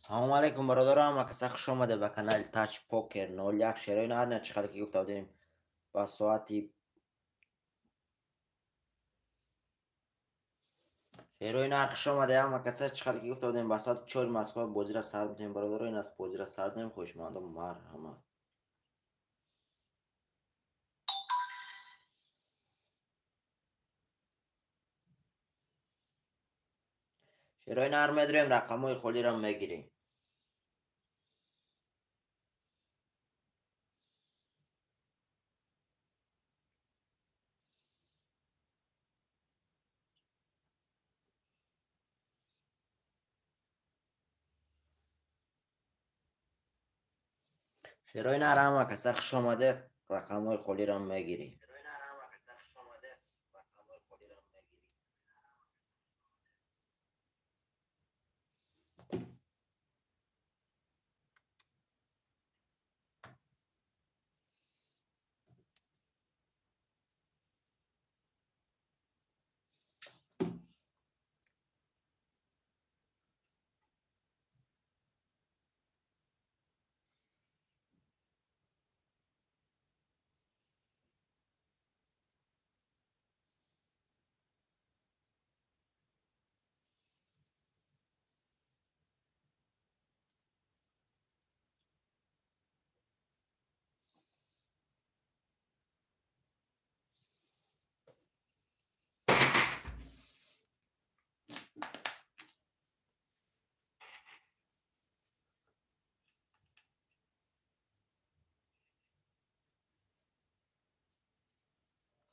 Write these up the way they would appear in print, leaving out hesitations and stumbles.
Салом алейкум бародарам, ҳама каса хуш омаде ба канали Touch Poker 01. Шерои нар чӣ хеле ки гуфта будем ба соати Шерои нар хуш омаде ҳама каса чӣ хеле ки гуфта будем ба соати 4 Москва бозиро сар медиҳем бародаро, ин аст бозиро сар медиҳем, хоҳишмандон марҳамат. Шерои нар медурем, рақамҳои холиро мегирем. Шерои нар ҳама каса хуш омаде, рақамҳои холиро мегирем.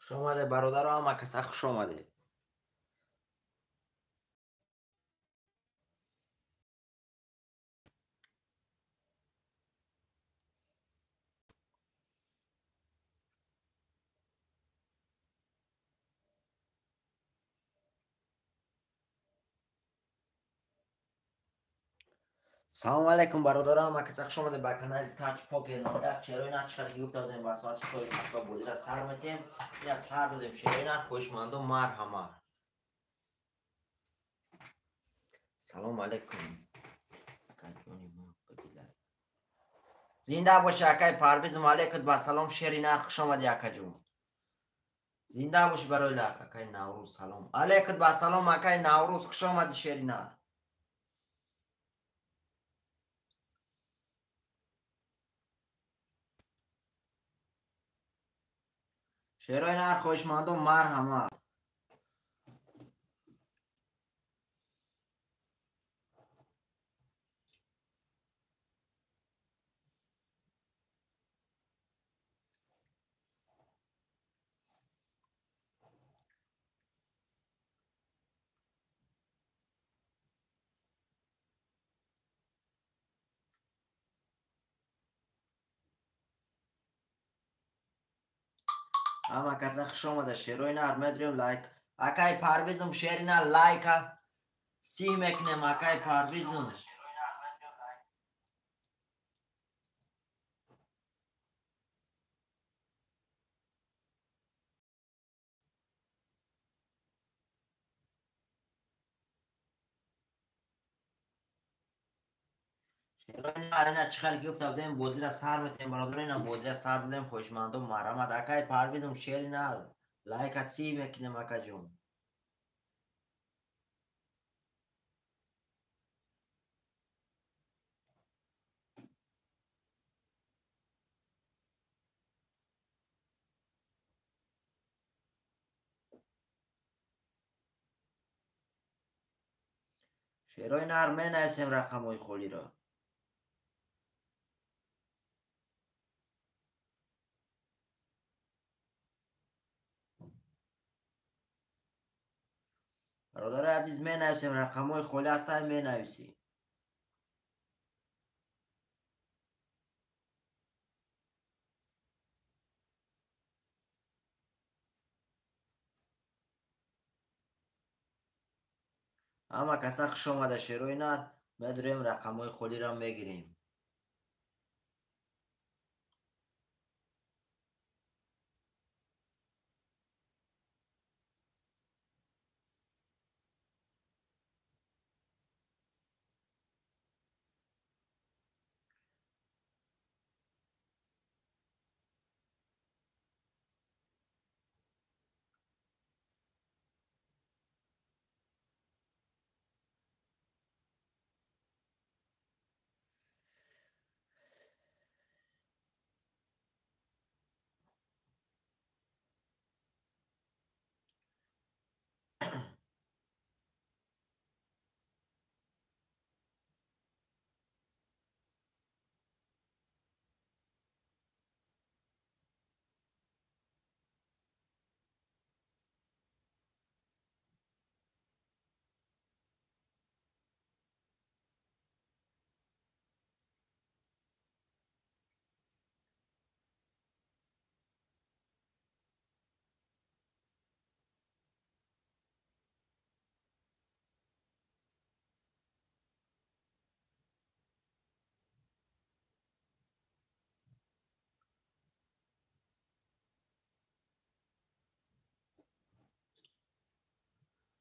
Хуш омаде бародаро, ҳама каса хуш омаде. Салом алейкум бародаро, ҳама каса хуш омаде ба канали Touch Poker 01. Шерои нар чӣ хеле ки гуфта будем ба соати 4 Москва бозиро сар медиҳем. Ина сар додем шерои нар, хоҳишмандон марҳамат. Салом алейкум. Акаҷони мо бигилай. Зинда боши акай Парвизм, алейкум ба салом шери нар, хуш омади акаҷон. Зинда боши барои лак акай Наврӯз, салом. Алейкум ба салом акай Наврӯз, хуш омади шери нар. Шерои нар хоҳишмандон марҳамат. Ҳама каса хуш омада шерои нар медурем лайк. Акай Парвизм шери нар лайка си мекунем акай Парвизм. Шерои нар ина чӣ хеле гуфта будем бозиро сар метем бародаро, ина бозиро сар додем, хоҳишмандон марҳамат. Акай Парвизм шери нар лайка си мекунем акаҷон. Шерои нар менависем рақамҳои холиро. Бародари азиз менависем рақамҳои холи ҳастанд, менависем. Ҳама каса хуш омада шерои нар, медурем рақамҳои холиро мегирем.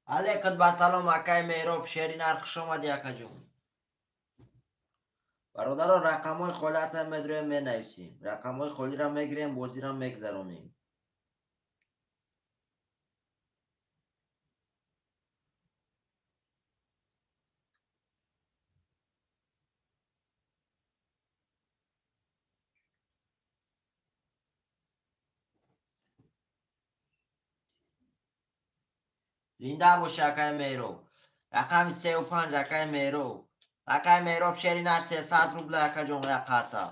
Алейкум ба салом, акай Меҳроб, шери нар, хуш омадӣ, акаҷон. Бародаро, рақамҳои холӣ ҳастанд, медроем, менависем. Рақамҳои холиро мегирем, бозиро мегзаронем. Зинда боши, акай Меҳроб. Рақами 35, акай Меҳроб. Акай Меҳроб, шери нар, 300 рубла, акаҷон, як карта.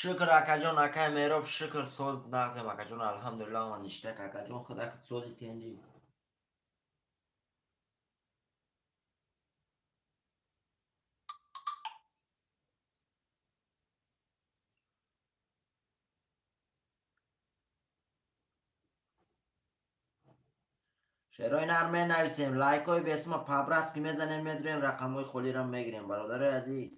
Шукр, акаҷон, акай Меҳроб, шукр, соз нағзем, акаҷон, алҳамдулиллаҳ, ман ништак, акаҷон, худак сози тенҷи. Шерои нар менависем, лайкҳои бесма по-братски мезанем, медроем, рақамҳои холиро мегирем, бародарои азиз.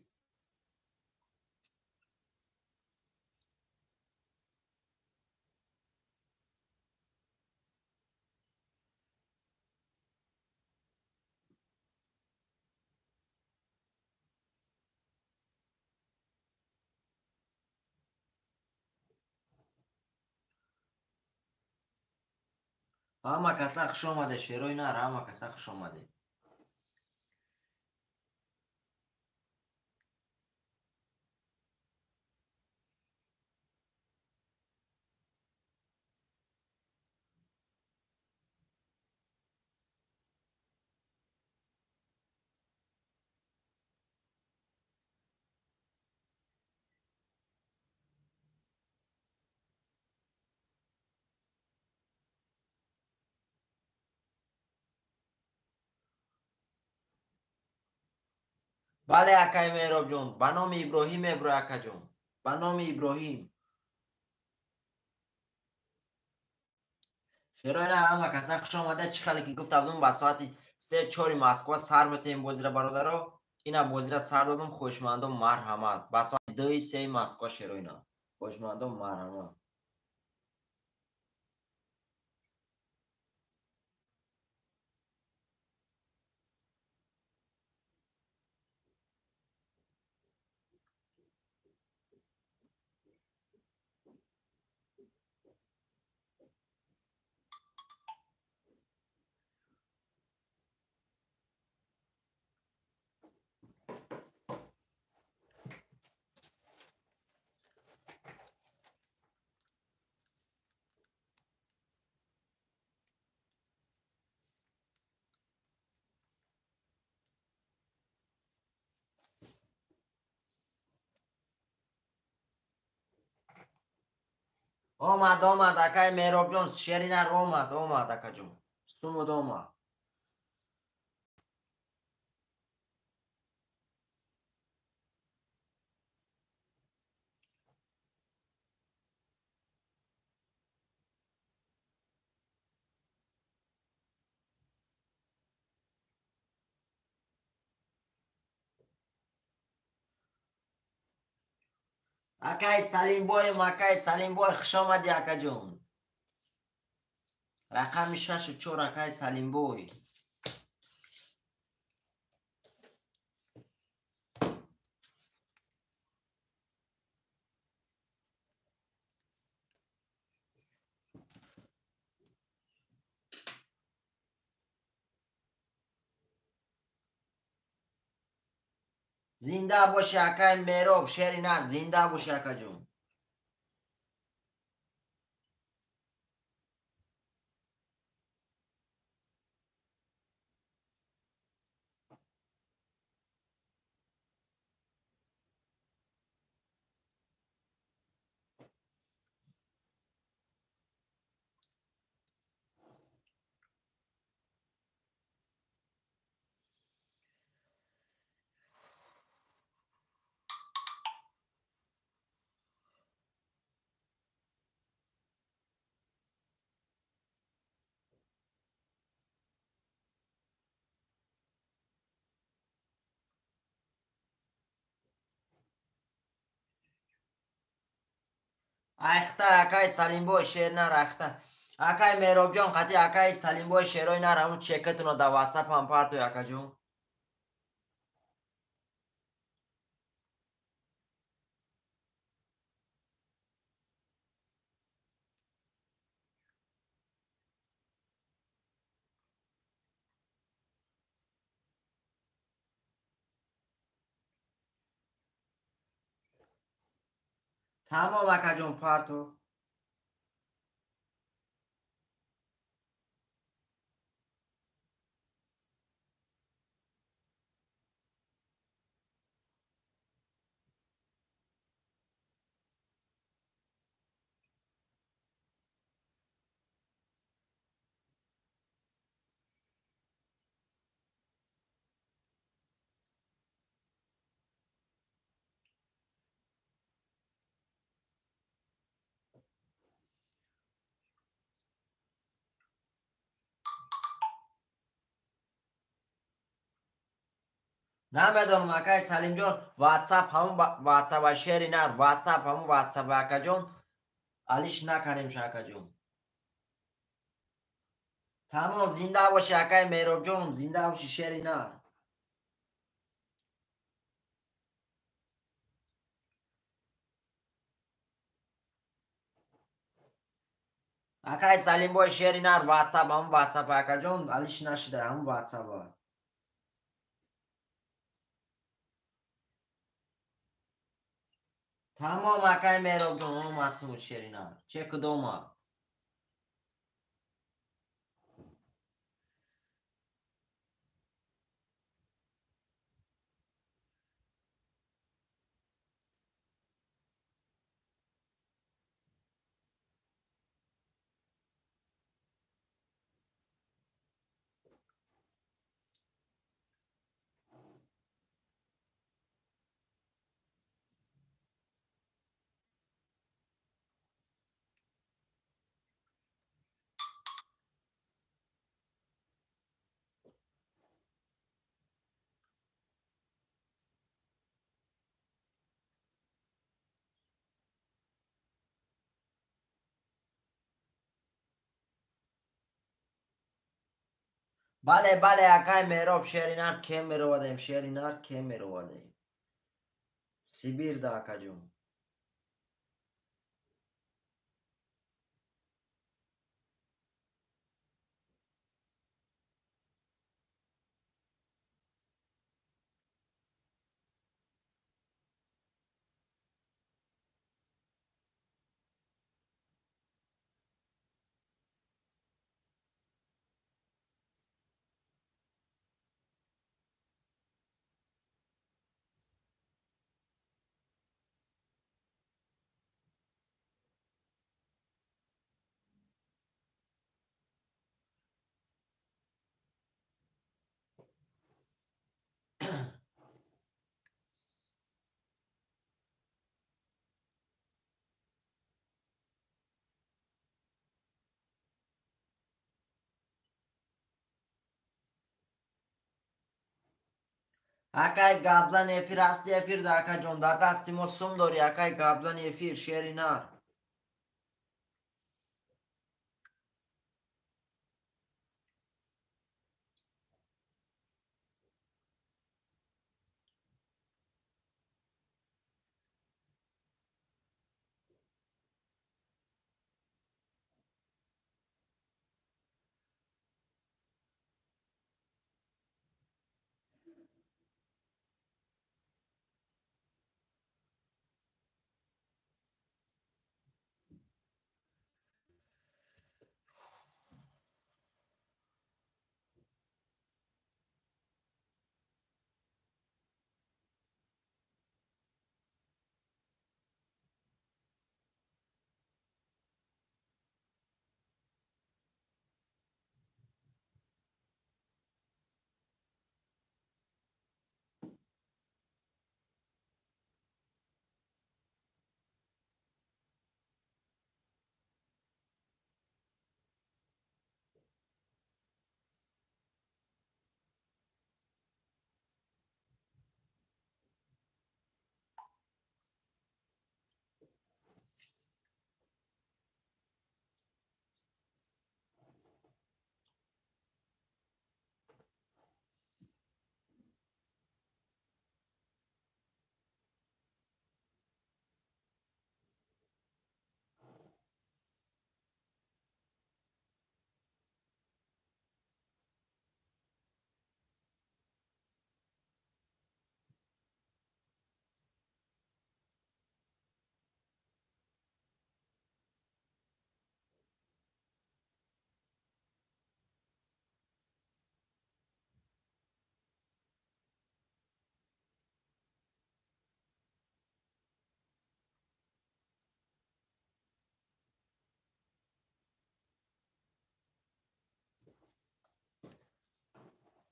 Ҳама каса хуш омаде, шерои нар, ҳама каса хуш омаде. Бале, акай Меҳробҷон, ба номи Иброҳим мебро, акаҷон, ба номи Иброҳим. Шерои нар, ҳама каса хуш омада. Чӣ хеле ки гуфта будум, ба соати 3-4 Москва сар метаем бозира, бародаро. Ина бозира сар додум, хоҳишмандон марҳамат. Ба соати 2-3 Москва, шерои нар. Хоҳишмандон марҳамат. Омад, омад, акай Меҳробҷон, шери нар омад, омад, акаҷон. Сумуд омад. Акай Салимбоем, акай Салимбой, хуш омадӣ, акаҷон. Рақами 6-4, акай Салимбой. Зинда боши, акай Меҳроб, шери нар, зинда боши, акаҷон. Айхта акай Салимбой шер нар айхта. Акай Меҳробҷон қати акай Салимбой шерои нар ҳамун чекатуно дар ватсап ҳам партои акаҷон. Тамом акаҷон парто. Намедонам акай Салимҷон, ватсап ҳамун ватсапа шери нар, ватсап ҳамун ватсапа акаҷон, алиш накардем акаҷон. Тамом, зинда боши акай Меҳробҷоном, зинда боши шери нар. Акай Салимбой шери нар, ватсап ҳамун ватсапа акаҷон, алиш нашида ҳамун ватсапа. Тамом акай Меҳробҷон, омасу шери нар. Чек дома. Бале, бале, акай Меҳроб, шери нар кем меровадем, шери нар кем меровадем. Сибир да акаҷон. Акай гапзани эфир ҳасти эфир да акаҷон, дар дасти мо сум дорӣ акай гапзани эфир шери нар.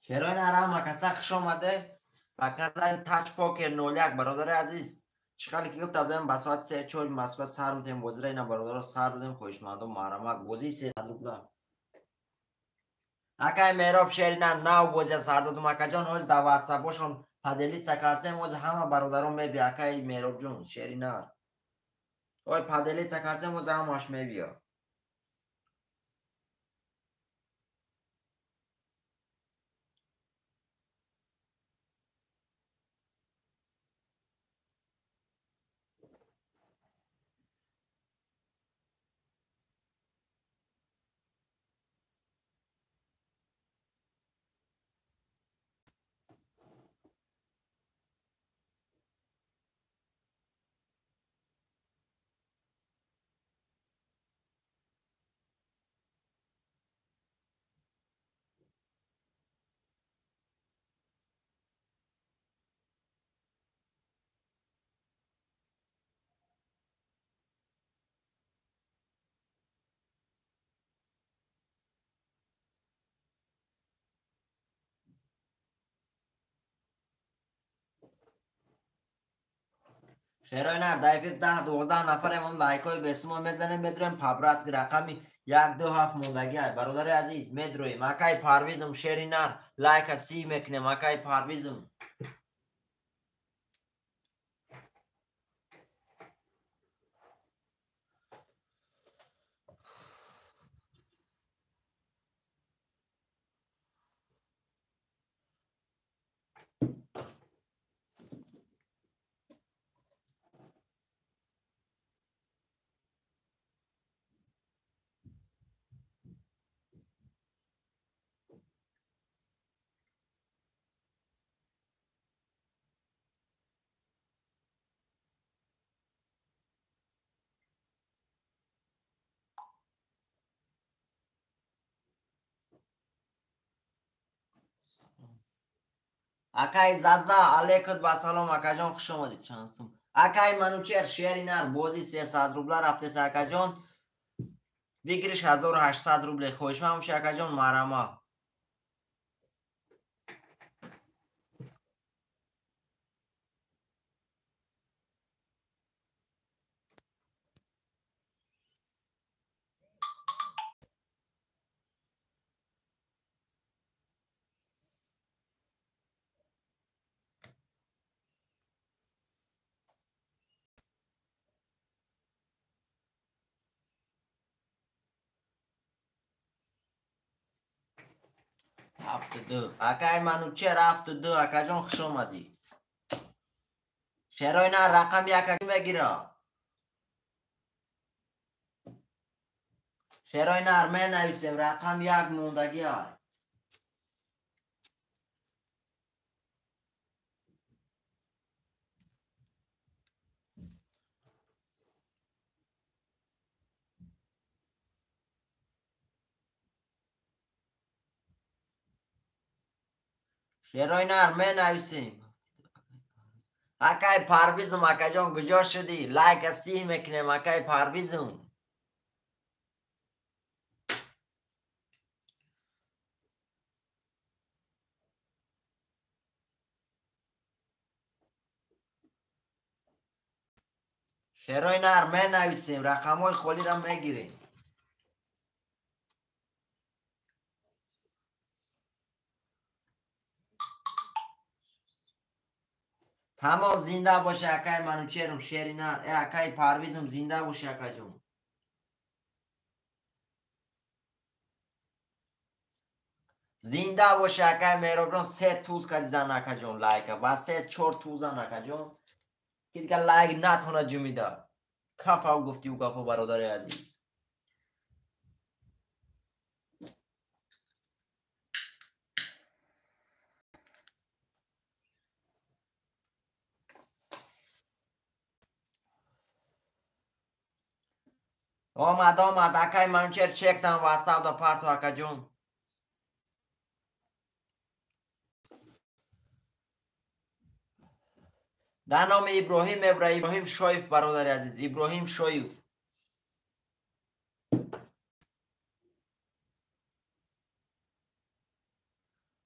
Шерои нар ҳама каса хуш омаде. Ба канали Тач Покер 01 бародари азиз. Чӣ хеле ки гуфта будем, ба соати 3-4 Москва сар метем бозиро. Ина бародаро сар додем, хоҳишмандон марҳамат. Бозии 300 рубла. Акай Меҳроб шерина нав бозия сар додум акаҷон, ҳозир дар ватсапошон поделиться кардем, ҳозир ҳама бародарон мебия. Акай Меҳробҷон шерина. Ой, поделиться кардем, ҳозир ҳамаш мебия. Шерои нар дар эфир 10-12 нафарем, он лайкҳои бесумо мезанем, медроем пабрас рақами 1 2 7 мондагӣ ай. Бародари азиз, медроем. Акай Парвизм шери нар лайка си мекунем, акай Парвизм. Акай Заза, алейкум ба салом, акаҷон, хуш омадед. Чанд сум? Акай Манучер, шери нар, бози 300 рубла рафтеса, акаҷон. Выигрыш 1800 рублей. Хоҳишманд бошед, акаҷон, марҳамат. Ҳафту ду. Акай Манучер, 72. Акаҷон, хуш омадӣ. Шерои нар рақам як мегира. Шерои нар менависем, рақам як мондагӣ ай. Шерои нар менависем. Акай Парвизм, акаҷон, куҷо шудӣ? Лайка сиҳ мекунем, акай Парвизм. Шерои нар менависем, рақамҳои холиро мегирем. Тамом, зинда боша, акай Манучерум, шери нар. Акай Парвизм, зинда боша, акаҷон. Зинда боша, акай Меҳробҷон, се туз кади зан, акаҷон, лайка. Ба 3-4 туз зан, акаҷон. Ки дигар лайк натона ҷумида. Кафав гуфти ӯ гапо, бародари азиз. Омад, омад, акай Манучер, чектам ватсап да парту, акаҷон. Дар номи Иброҳим мебра, Иброҳим Шоев, бародари азиз, Иброҳим Шоев.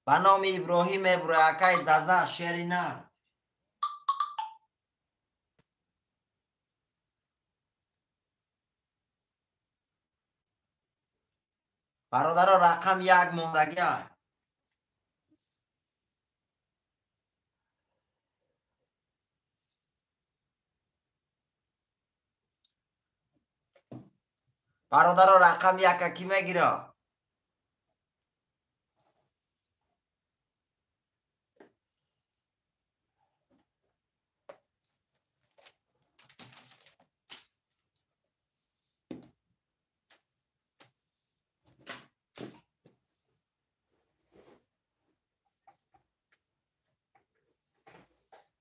Ба номи Иброҳим мебура, акай Заза, шери нар. Бародаро, рақам як мондагия. Бародаро, рақам яка кӣ мегира?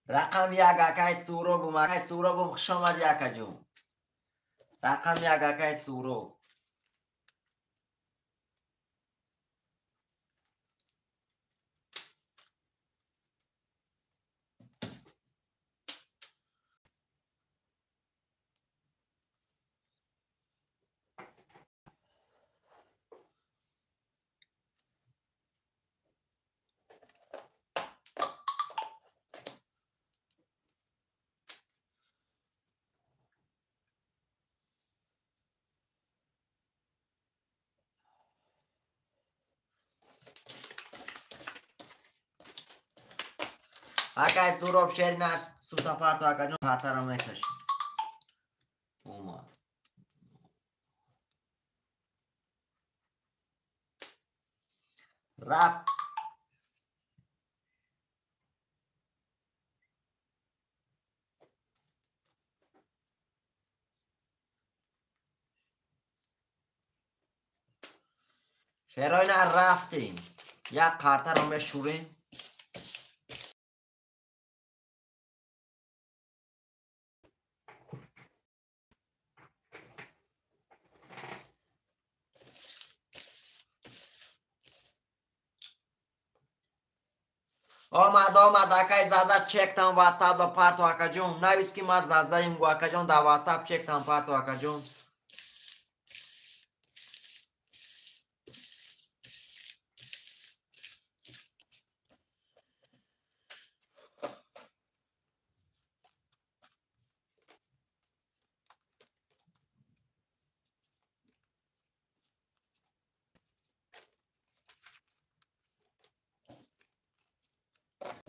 Рақам як акай Суробум, акай Суробум, хуш омадӣ, акаҷон. Рақам як акай Суроб. Акай Суроб, шери наш, сута парто, акаҷон, партаро мекаши. Омад. Рафт. Шерои нар, рафтем. Як партаро мешурем. Омад, омад, акай Заза, чектам ватсап да парто, акаҷон. Навис ки ма Зазаим гу, акаҷон, дар ватсап чектам парто, акаҷон.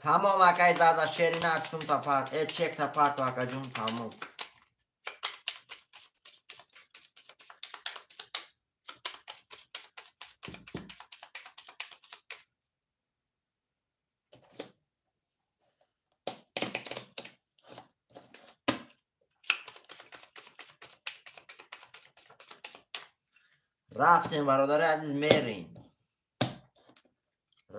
Тамом, акай Заза, шери нар, сумта парт, э чекта парто, акаҷон, тамом. Рафтем, бародари азиз, мерем.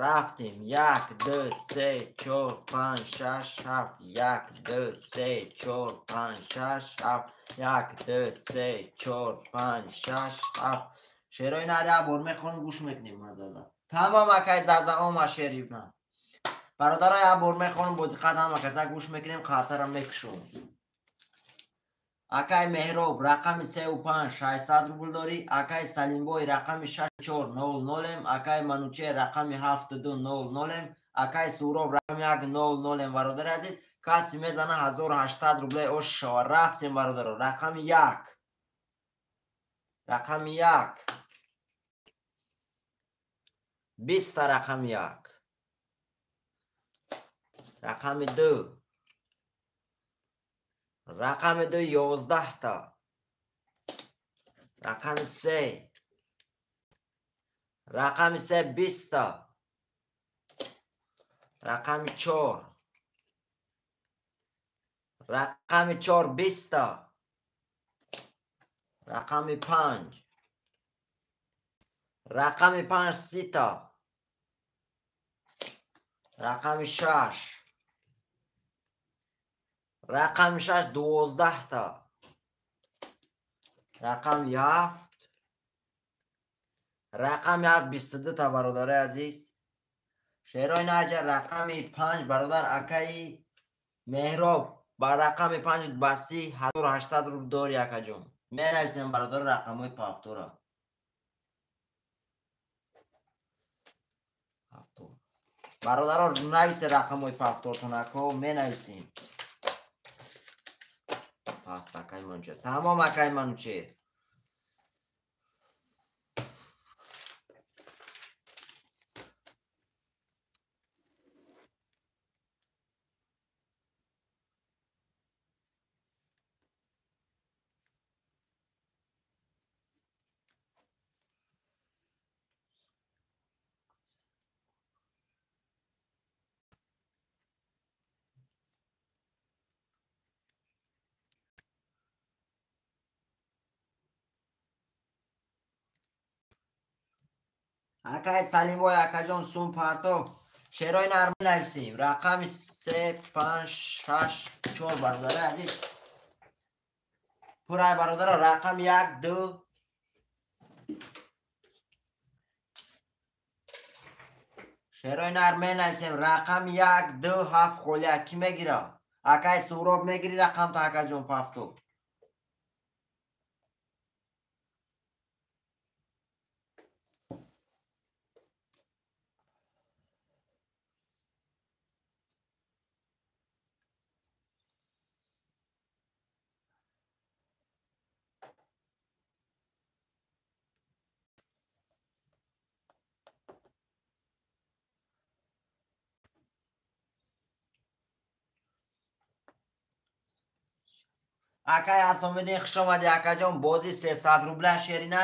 Рафтем. Як, ду, се, чор, панҷ, шаш, ҳафт. Як, ду, се, чор, панҷ, шаш, ҳафт. Як, ду, се, чор, панҷ, шаш, ҳафт. Шерои нар як бор мехонем, гӯш мекунем, Заза. Тамом, акай Заза, ома шери на. Бародаро, як бор мехонем, бо диққат ҳама каса гӯш мекунем, қартара мекушом. Акай Меҳроб, рақами сеу панҷ, 600 рубл дорӣ. Акай Салимбой, рақами шаш чор нол нолем. Акай Мануче, рақами ҳафту ду нол нолем. Акай Суроб, рақами як нол нолем. Бародари азиз, каси мезана 1800 рубле ош шава. Рафтем, бародаро. Рақами як. Рақами як. Биста рақами як. Рақами ду. Рақами ду 11та. Рақами се. Рақами се 20та. Рақами чор. Рақами чор 20та. Рақами панҷ. Рақами панҷ 30та. Рақами шаш. Рақами шаш 12та. Рақами ҳафт. Рақами ҳафт 22та, бародари азиз. Шерои наҷа, рақами панҷ, бародар акаи Меҳроб, ба рақами панҷ ба си 1800 рубл дори, акаҷон. Менависем, бародар, рақамҳои пафтора. Ҳафтор. Бародаро, нависе рақамҳои пафтортон, ако, менависем. Паст, акай Манучер. Тамом, акай Манучер. Акай Салимбой, акаҷон, сум парто. Шерои нарм нависем. Рақами 3 5 6 4, бародари азиз. Пурай, бародаро, рақам 1 2. Шерои нарм менависем. Рақам 1 2 7 холия. Ки мегира? Акай Суроб, мегири рақамта, акаҷон, пафто? Акай Асомиддин, хуш омадӣ, акаҷон. Бози 300 рубла, шерина,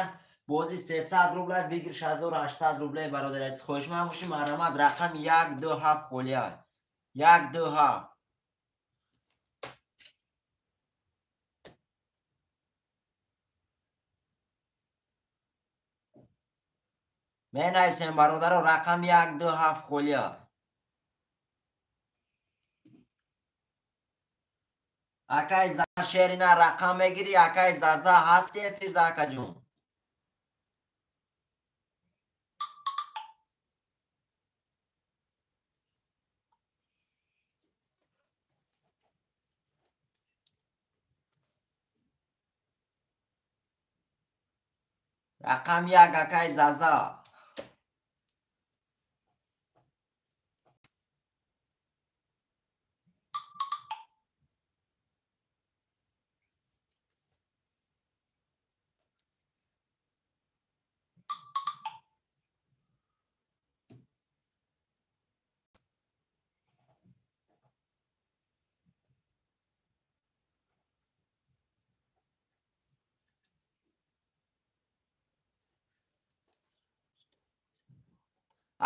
бози 300 рубла, бигир 6800 рубле, бародари азиз. Хоҳишманд бошӣ, марҳамат, рақами 1 2 7 холия. 1 2 7. Менависем, бародаро, рақами 1 2 7 холия. Акай Шерина, рақам мегирӣ? Акай Заза, ҳасти эфирда, акаҷон? Рақам 1, акай Заза.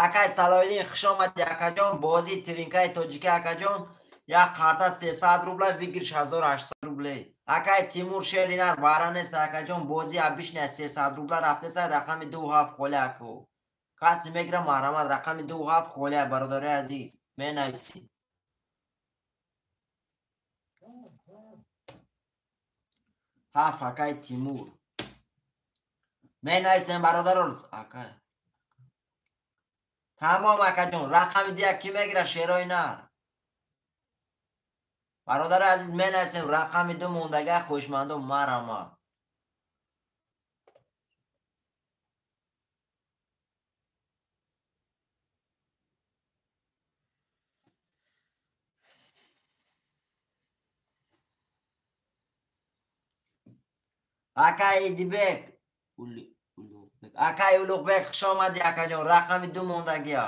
Акай Салоҳиддин, хуш омадӣ, акаҷон. Бозии тринкаи тоҷикӣ, акаҷон, як қарта 300 рубла, выигрыш 1800 рубле. Акай Тимур, шеринар бара нест, акаҷон. Бозии обычная 300 рубла рафтеса, рақами 2 7 холия, аку. Касе мегира, марҳамат, рақами 2 7 холия, бародари азиз, менависӣ. 7, акай Тимур. Менависем, бародаро, акай. Тамом, акаҷон, рақами 2 ки мегира, шерои нар? Бародари азиз, менависем, рақами 2 мондага, хоҳишмандо, марҳамат. Акай Идибек, акай Улуғбек, хуш омадӣ, акаҷон. Рақами 2 мондагиа.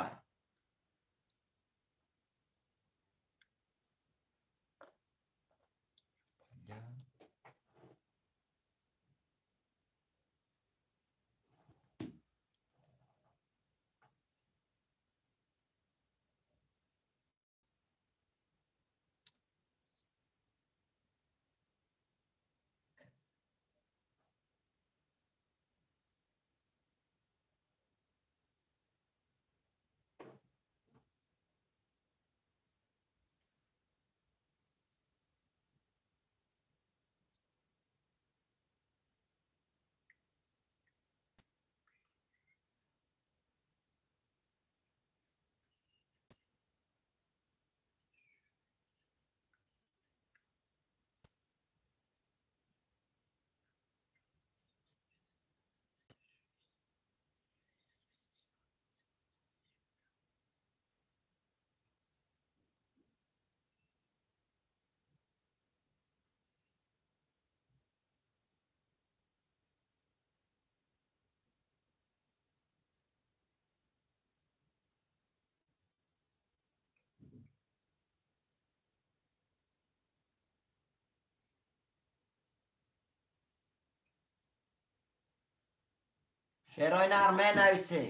Шерои нар менависе.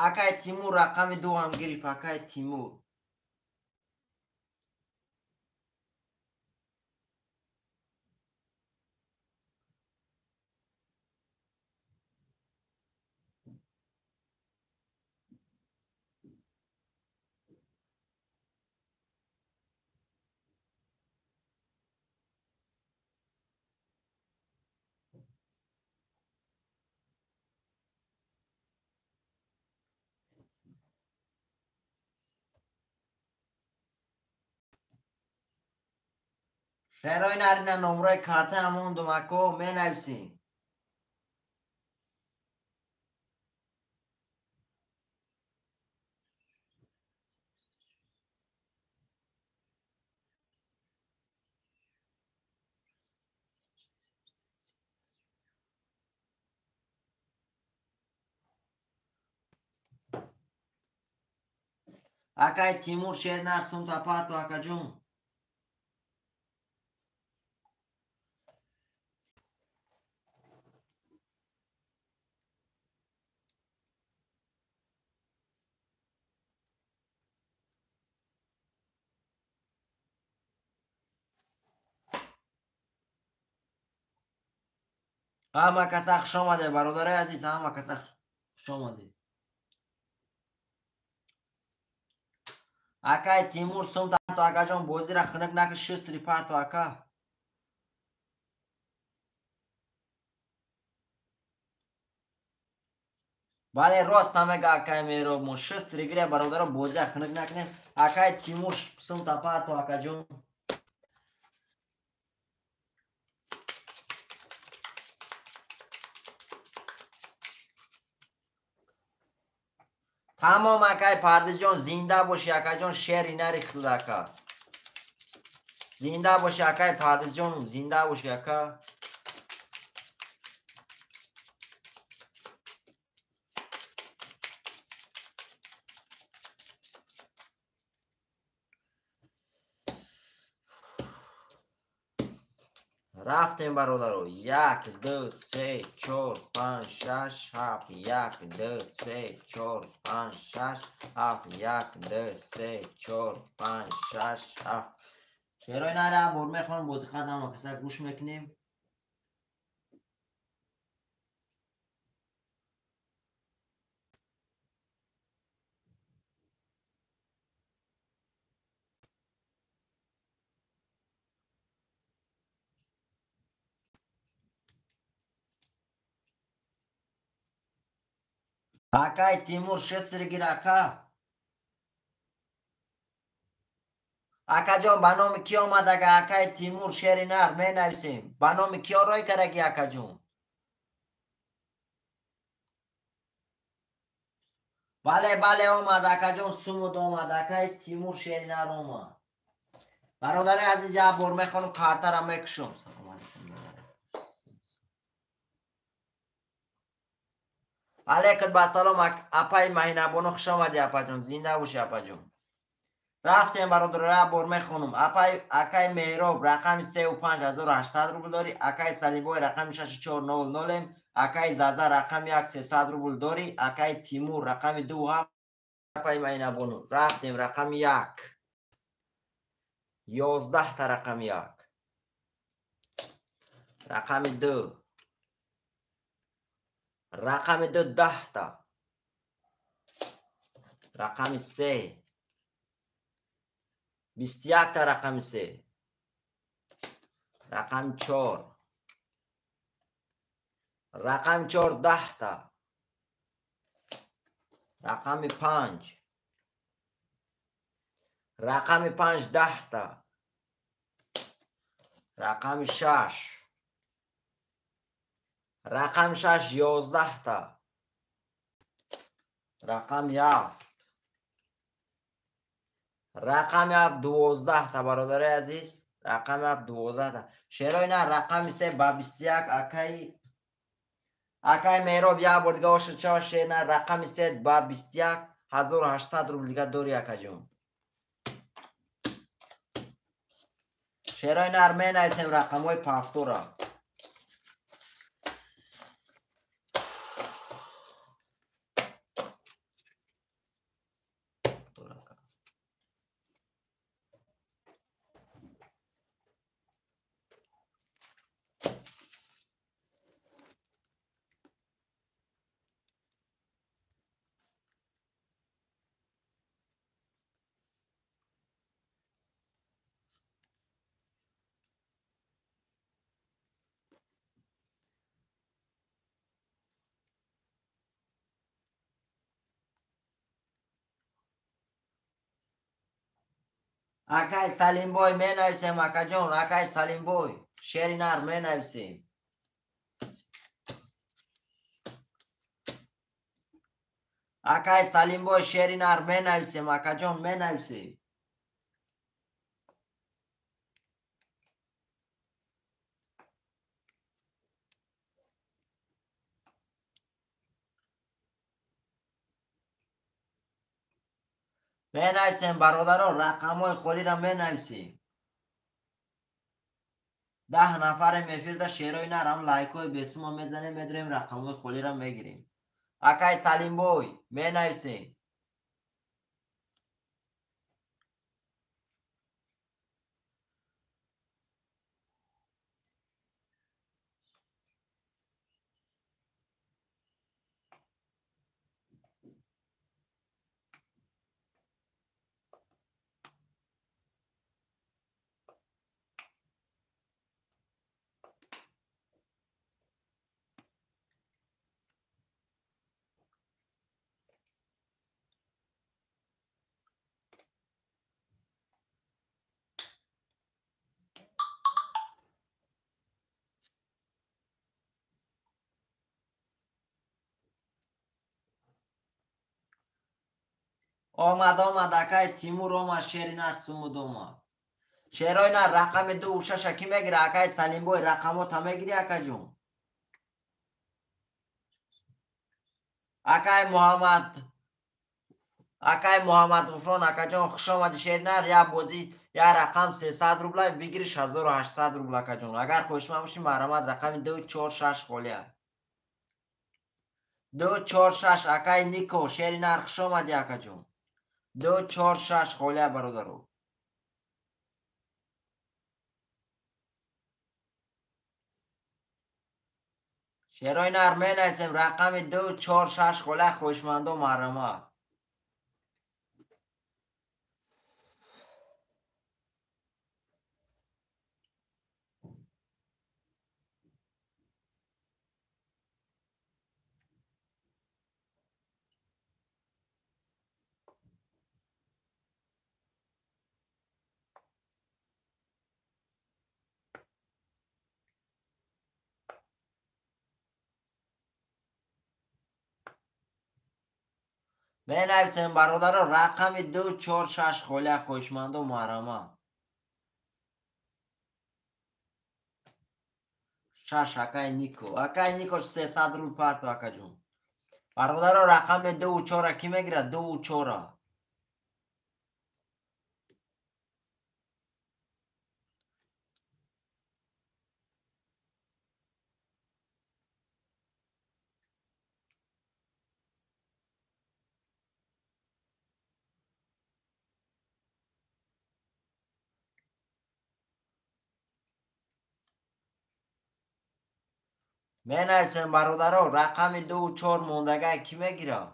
Акай Тимур рақами 2 ҳам гирифт, акай Тимур. Шерои нарина номрои карта ҳамондум, ако менависӣ. Акай Тимур шер нар сумта парту, акаҷон. Ҳама каса хуш омаде, бародарои азиз, ҳама каса хуш омаде. Акай Тимур сумта акаҷон, бозира хунук накиш, шустри парту ака. Бале, рост намега акай Меҳроб, мо шустри гире, бародаро, бозира хунук накунем. Акай Тимур сумта парту, акаҷон. Тамом, акай Парвизҷон, зинда бошӣ, акаҷон, шери нарихтуд, ака. Зинда бошӣ, акай Парвизҷон, зинда бошӣ, ака. Рафтем, бародаро. 1, 2, 3, 4, 5, 6, 7. 1, 2, 3, 4, 5, 6, 7. 1, 2, 3, 4, 5, 6, 7. Шерои нара бор мехонам, бо диққат ҳама каса гӯш мекунем. Акай Тимур шестри гир, ака. Акаҷон, ба номи ки омад, ага акай Тимур шери нар менависем. Ба номи ки рой кардаги, акаҷон? Бале, бале, омад, акаҷон, сумуд омад, акай Тимур шери нар омад. Бародари азиз, як бор мехонам, картара мекушам. Салом алейкум. Алейкум ба салом, апаи Маҳинабону, хуш омадӣ, апаҷон, зинда бошӣ, апаҷон. Рафтем, бародаро, як бор мехонам. Акай Меҳроб рақами 3 5800 рубл дорӣ, акай Салимбой рақами 6 400, акай Заза рақами 1 300 рубл дорӣ, акай Тимур рақами 2 7, апаи Маҳинабону. Рафтем, рақами 1. 11 та рақами 1. Рақами 2. Рақами 2 10 та. Рақами 3. 21 та рақами 3. Рақами 4. Рақами 4 10 та. Рақами 5. Рақами 5 10 та. Рақами 6. Рақами 6 11 та. Рақами 7. Рақами 7 12 та, бародари азиз. Рақами 7 12 та. Шерои на рақами 3 ба 21, акай Меҳроб як бор дига ошид шава, шер на рақами 3 ба 21 1800 рубл дига дори, акаҷон. Шерои нар менависем рақамҳои пафтора. Акай Салимбой менависем, акаҷон, акай Салимбой, шери нар менависем. Акай Салимбой, шери нар менависем, акаҷон, менависем. Менависем, бародаро, рақамҳои холиро менависем. 10 нафарем эфирда, шерои нарам лайкҳои бесумо мезанем, медурем, рақамҳои холиро мегирем. Акай Салимбой, менависем. Омад, омад, акай Тимур омад, шери нар сумуд омад. Шерои нар рақами 2 6 ки мегира, акай Салимбой, рақамота мегири, акаҷон? Акай Муҳаммад, акай Муҳаммад Ғуфрон, акаҷон, хуш омади. Шери нар, як бозӣ, як рақам 300 рубла, бигириш 1800 рубла, акаҷон. Агар хоҳишманд бошӣ, марҳамат, рақами 2 4 6 холия. 2 4 6, акай Нико, шери нар, хуш омадӣ, акаҷон. 2 4 6 холия, бародаро. Шерои нар менависем, рақами 2 4 6 холия, хоҳишмандо марҳамат. Менависем, бародаро, рақами 2 4 6 холия, хоҳишмандо марҳамат. 6, акай Нико, акай Нико, 300 рубл парту, акаҷон. Бародаро, рақами 2 4 ки мегирад? 2 4. Менависем, бародаро, рақами 2 4 мондагай кӣ мегирад?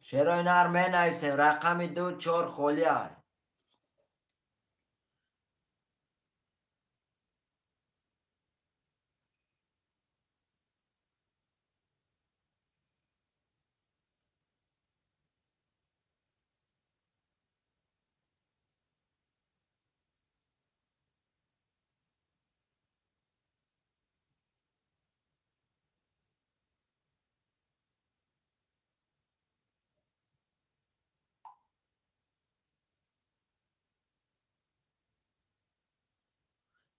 Шерои нар менависем, рақами 2 4 холия.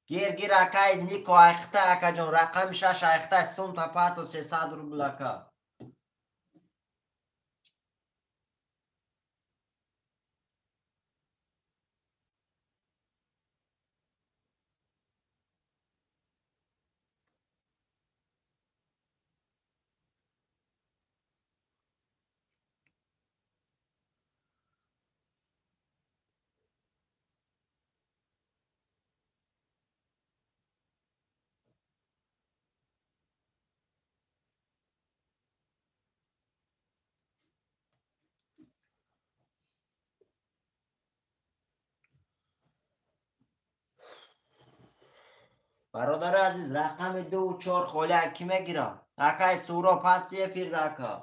Гир, гир, акай Нико, айхта, акаҷон, рақами 6 айхта, сумта парту, 300 рубл, ака. Бародари азиз, рақами 2 4 холия кӣ мегира? Акай Суроб ҳасти эфирда, ака?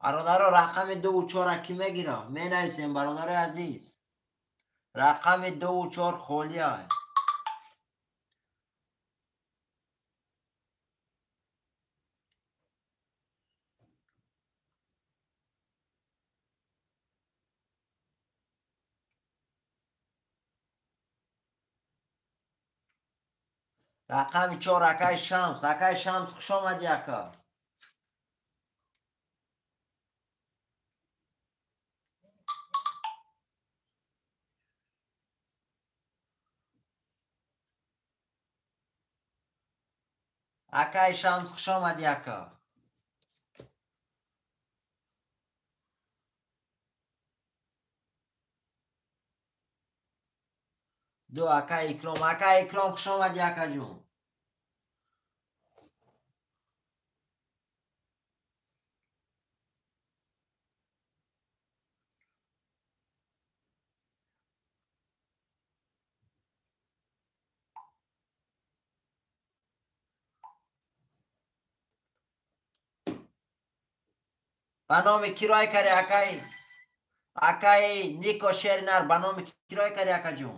Бародаро, рақами 2 4 кӣ мегира? Менависем, бародари азиз. Рақами 2 4 холия. Рақами 4, акай Шамс. Акай Шамс, хуш омадӣ, ака. Акай Шамс, хуш омадӣ, ака. 2, акай Икром. Акай Икром, хуш омадӣ, акаҷун. Ба номи кирой кари, акай? Акай Нико Шеринар, ба номи кирой кари, акаҷун?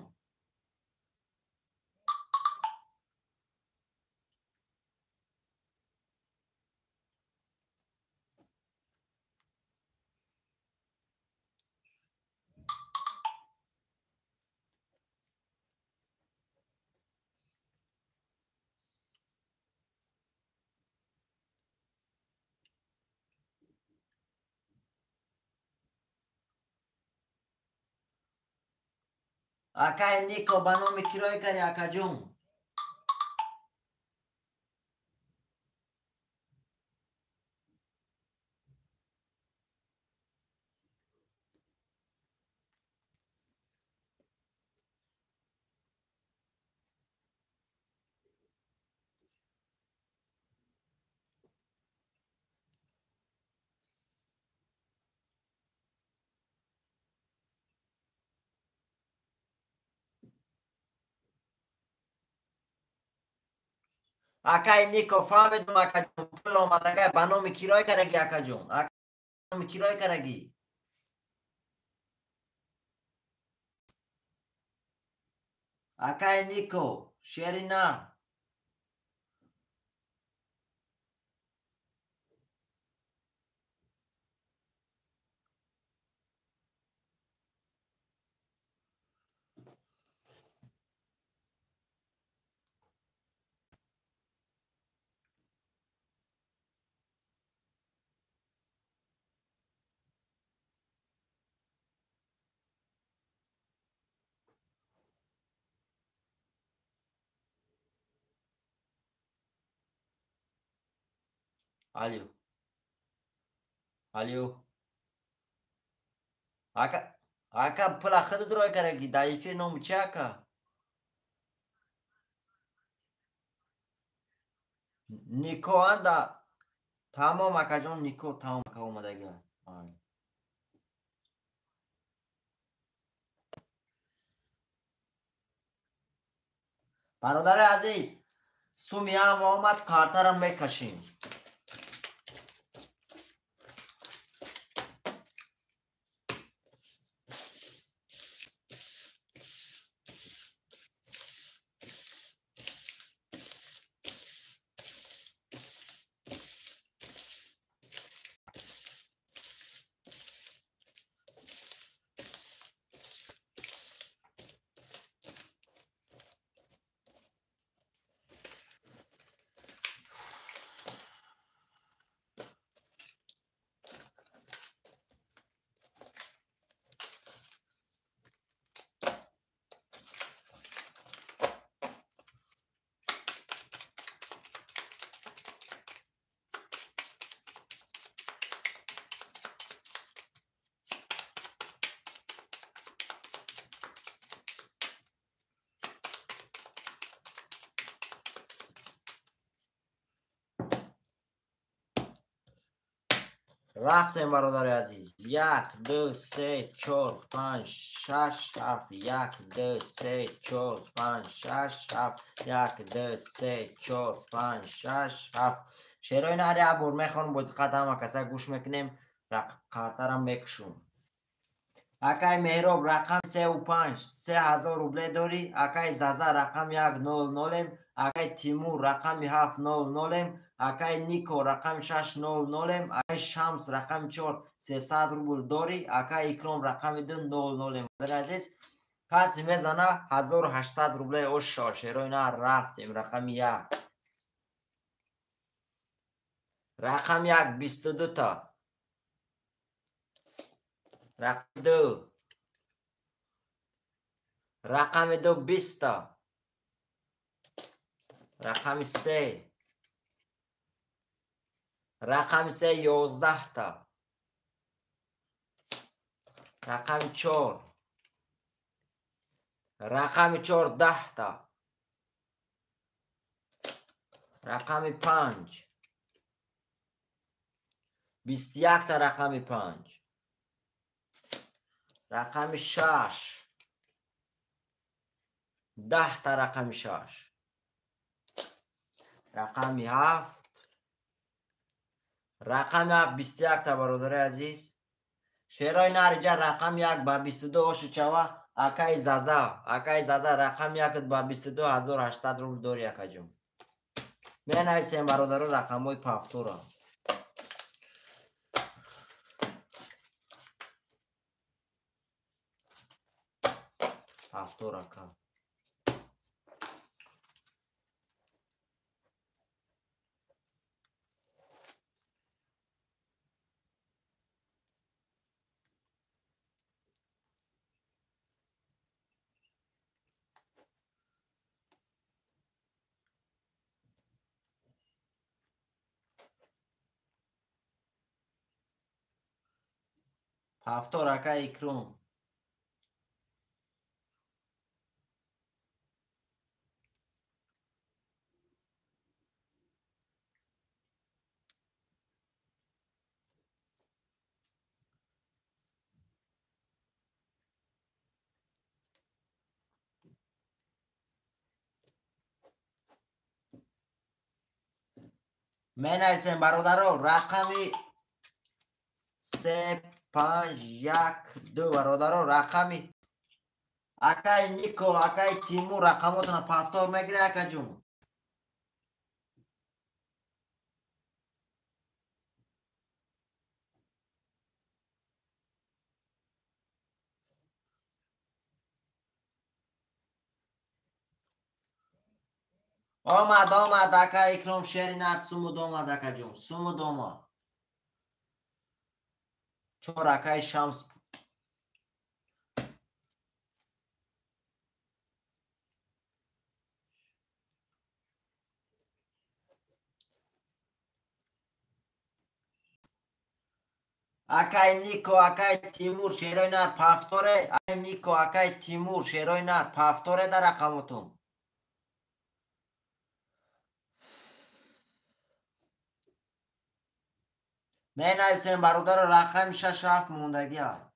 Акай Нико, ба номи кирой кари, акаҷун? Акай Нико, фаҳмидум, акаҷон, пул омадагай, ба номи кирой карагӣ, акаҷон? Номи кирой карагӣ? Акай Нико Шерина. Алё, алё, ака, ака, пула худат рой карагӣ дар эфир, номи чи, ака? Нико анда, тамом, акаҷон Нико, тамом, ака, омадага. Бародари азиз, сумиам омад, картарам мекашем. Рафтем, бародари азиз. 1, 2, 3, 4, 5, 6, 7. 1, 2, 3, 4, 5, 6, 7. 1, 2, 3, 4, 5, 6, 7. Шерои нари абур мехонам, бо диққат ҳама каса гӯш мекунем, қартарам мекушум. Акай Меҳроб рақами 3 5 3000 рубле дорӣ. Акай Заза рақами 1 0 нолем. Акай Тимур рақами 7 0 нолем. Акай Нико рақами 6 0 нолем. Акай Шамс рақами 4 300 рубл дорӣ. Акай Икром рақами 2 0 нолем. Бародари азиз, касе мезана 1800 рубле ош шава. Шерои нар рафтем. Рақами 1. Рақами 1 22 та. Рақами 2. Рақами 2 20 та. Рақами 3. Рақами 3 11 та. Рақами 4. Рақами 4 10 та. Рақами 5. 21 та рақами 5. Рақами 6. 10 та рақами 6. Рақами 7. Рақами 7 21 та, бародари азиз. Шерои нариҷа рақами 1 ба 22 оши чава. Акай Заза, акай Заза рақами 1 ба 22800 рубл дори, акаҷон. Менависем, бародаро, рақамҳои пафтура. Пафтур, ака. Пафтор, ака Икром. Менависем, бародаро, рақами 3 5 1 2, бародаро, рақами акай Нико, акай Тимур рақамотона пафтор мегире, акаҷун. Омад, омад, ака Икром, шери нар сумуд омад, акаҷун, сумуд омад. 4 акай Шамс. Акай Нико, акай Тимур, шерои нар пафторе. Акай Нико, акай Тимур, шерои нар пафторе дар рақамотон. Менависем, бародаро, рақами 6 7 мондагӣ.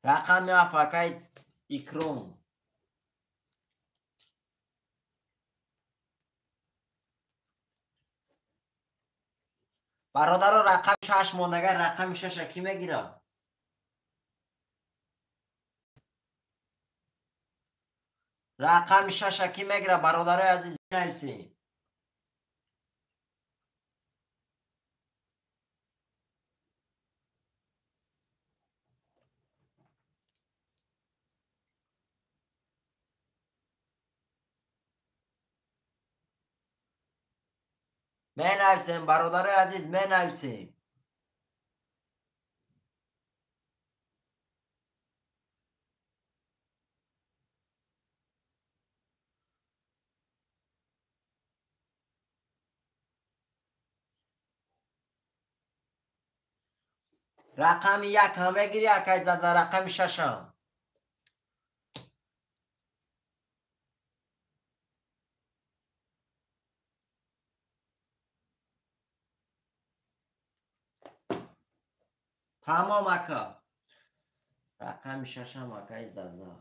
Рақами 7, акай Икром. Бародаро, рақами 6 мондага, рақами 6 кӣ мегира? Рақами 6 кӣ мегира, бародарои азиз, бинависем. Менависем, бародарои азиз, менависем. Рақами як ҳам мегирӣ, акай Заза, рақами шашам. Тамом, ака. Рақами шашам, акай Заза.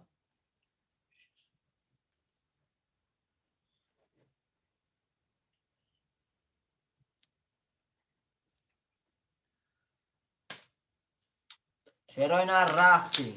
Шерои нар, рафтем.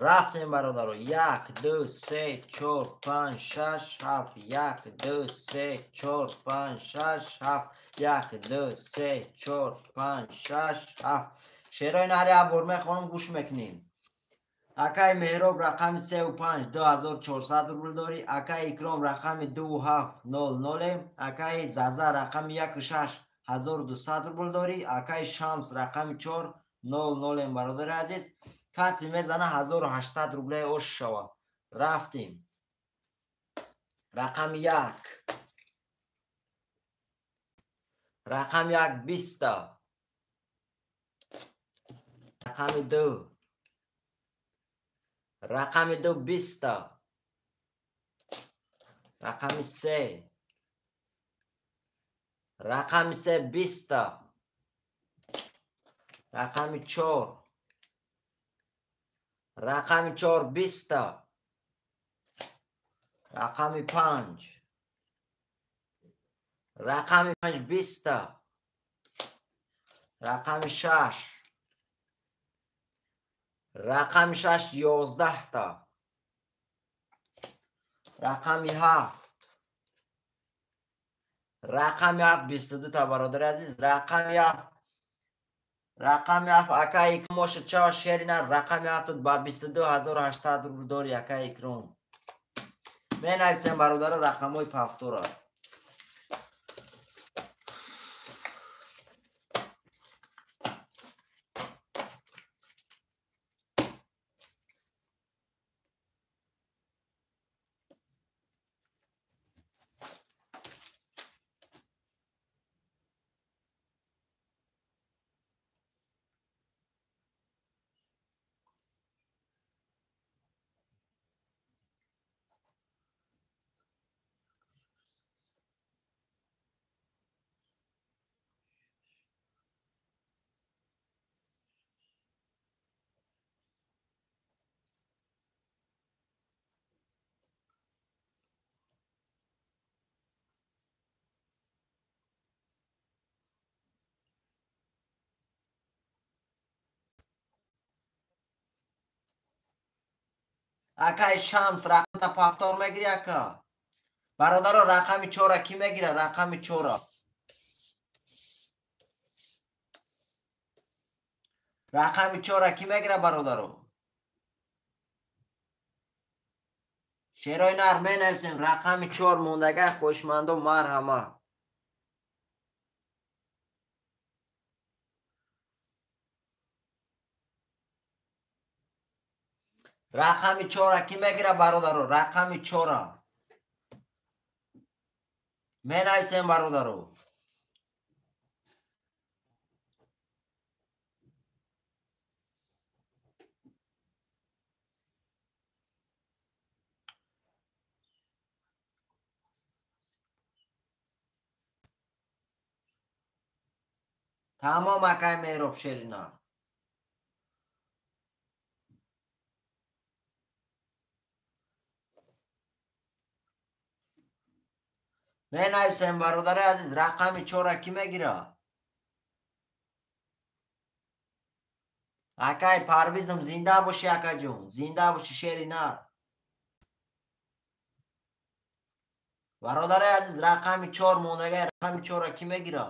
Рафтем, бародаро. Як, ду, се, чор, панҷ, шаш, ҳафт. Як, ду, се, чор, панҷ, шаш, ҳафт. Як, ду, се, чор, панҷ, шаш, ҳафт. Шерои нари абор мехонам, гӯш мекунем. Акай Меҳроб рақами сеу панҷ, 2400 рубл дорӣ. Акай Икром рақами дуву ҳафт, нол ноле. Акай Заза рақами яку шаш, 1200 рубл дорӣ. Акай Шамс рақами чор, нол нолем, бародари азиз. Касе мезана 1800 рубле ош шава. Рафтем. Рақами як. Рақами як биста. Рақами ду. Рақами ду биста. Рақами се. Рақами се биста. Рақами чор. Рақами чор биста. Рақами панҷ. Рақами панҷ биста. Рақами шаш. Рақами шаш ёздаҳта. Рақами ҳафт. Рақами ҳафт 22та, бародари азиз. Рақами ҳафт. Рақами ҳафт, акай Икром ча шери нар, рақами ҳафт ба 22 800 рубл дори, акай Икром. Менависем, бародаро, рақамҳои пафтора. Акай Шамс, рақамта пафтор мегири, ака? Бародаро, рақами чора кӣ мегира? Рақами чора. Рақами чора кӣ мегира, бародаро? Шерои нар менависем, рақами чор мондагай, хоҳишмандо, марҳама. Рақами чора кӣ мегира, бародаро? Рақами чора менависем, бародаро. Тамом, акай Меҳроб, шерина. Менависем, бародари азиз, рақами чора кӣ мегира? Акай Парвизм, зинда бошӣ, акаҷон, зинда бошӣ, шери нар. Бародари азиз, рақами чор мондагай, рақами чора кӣ мегира?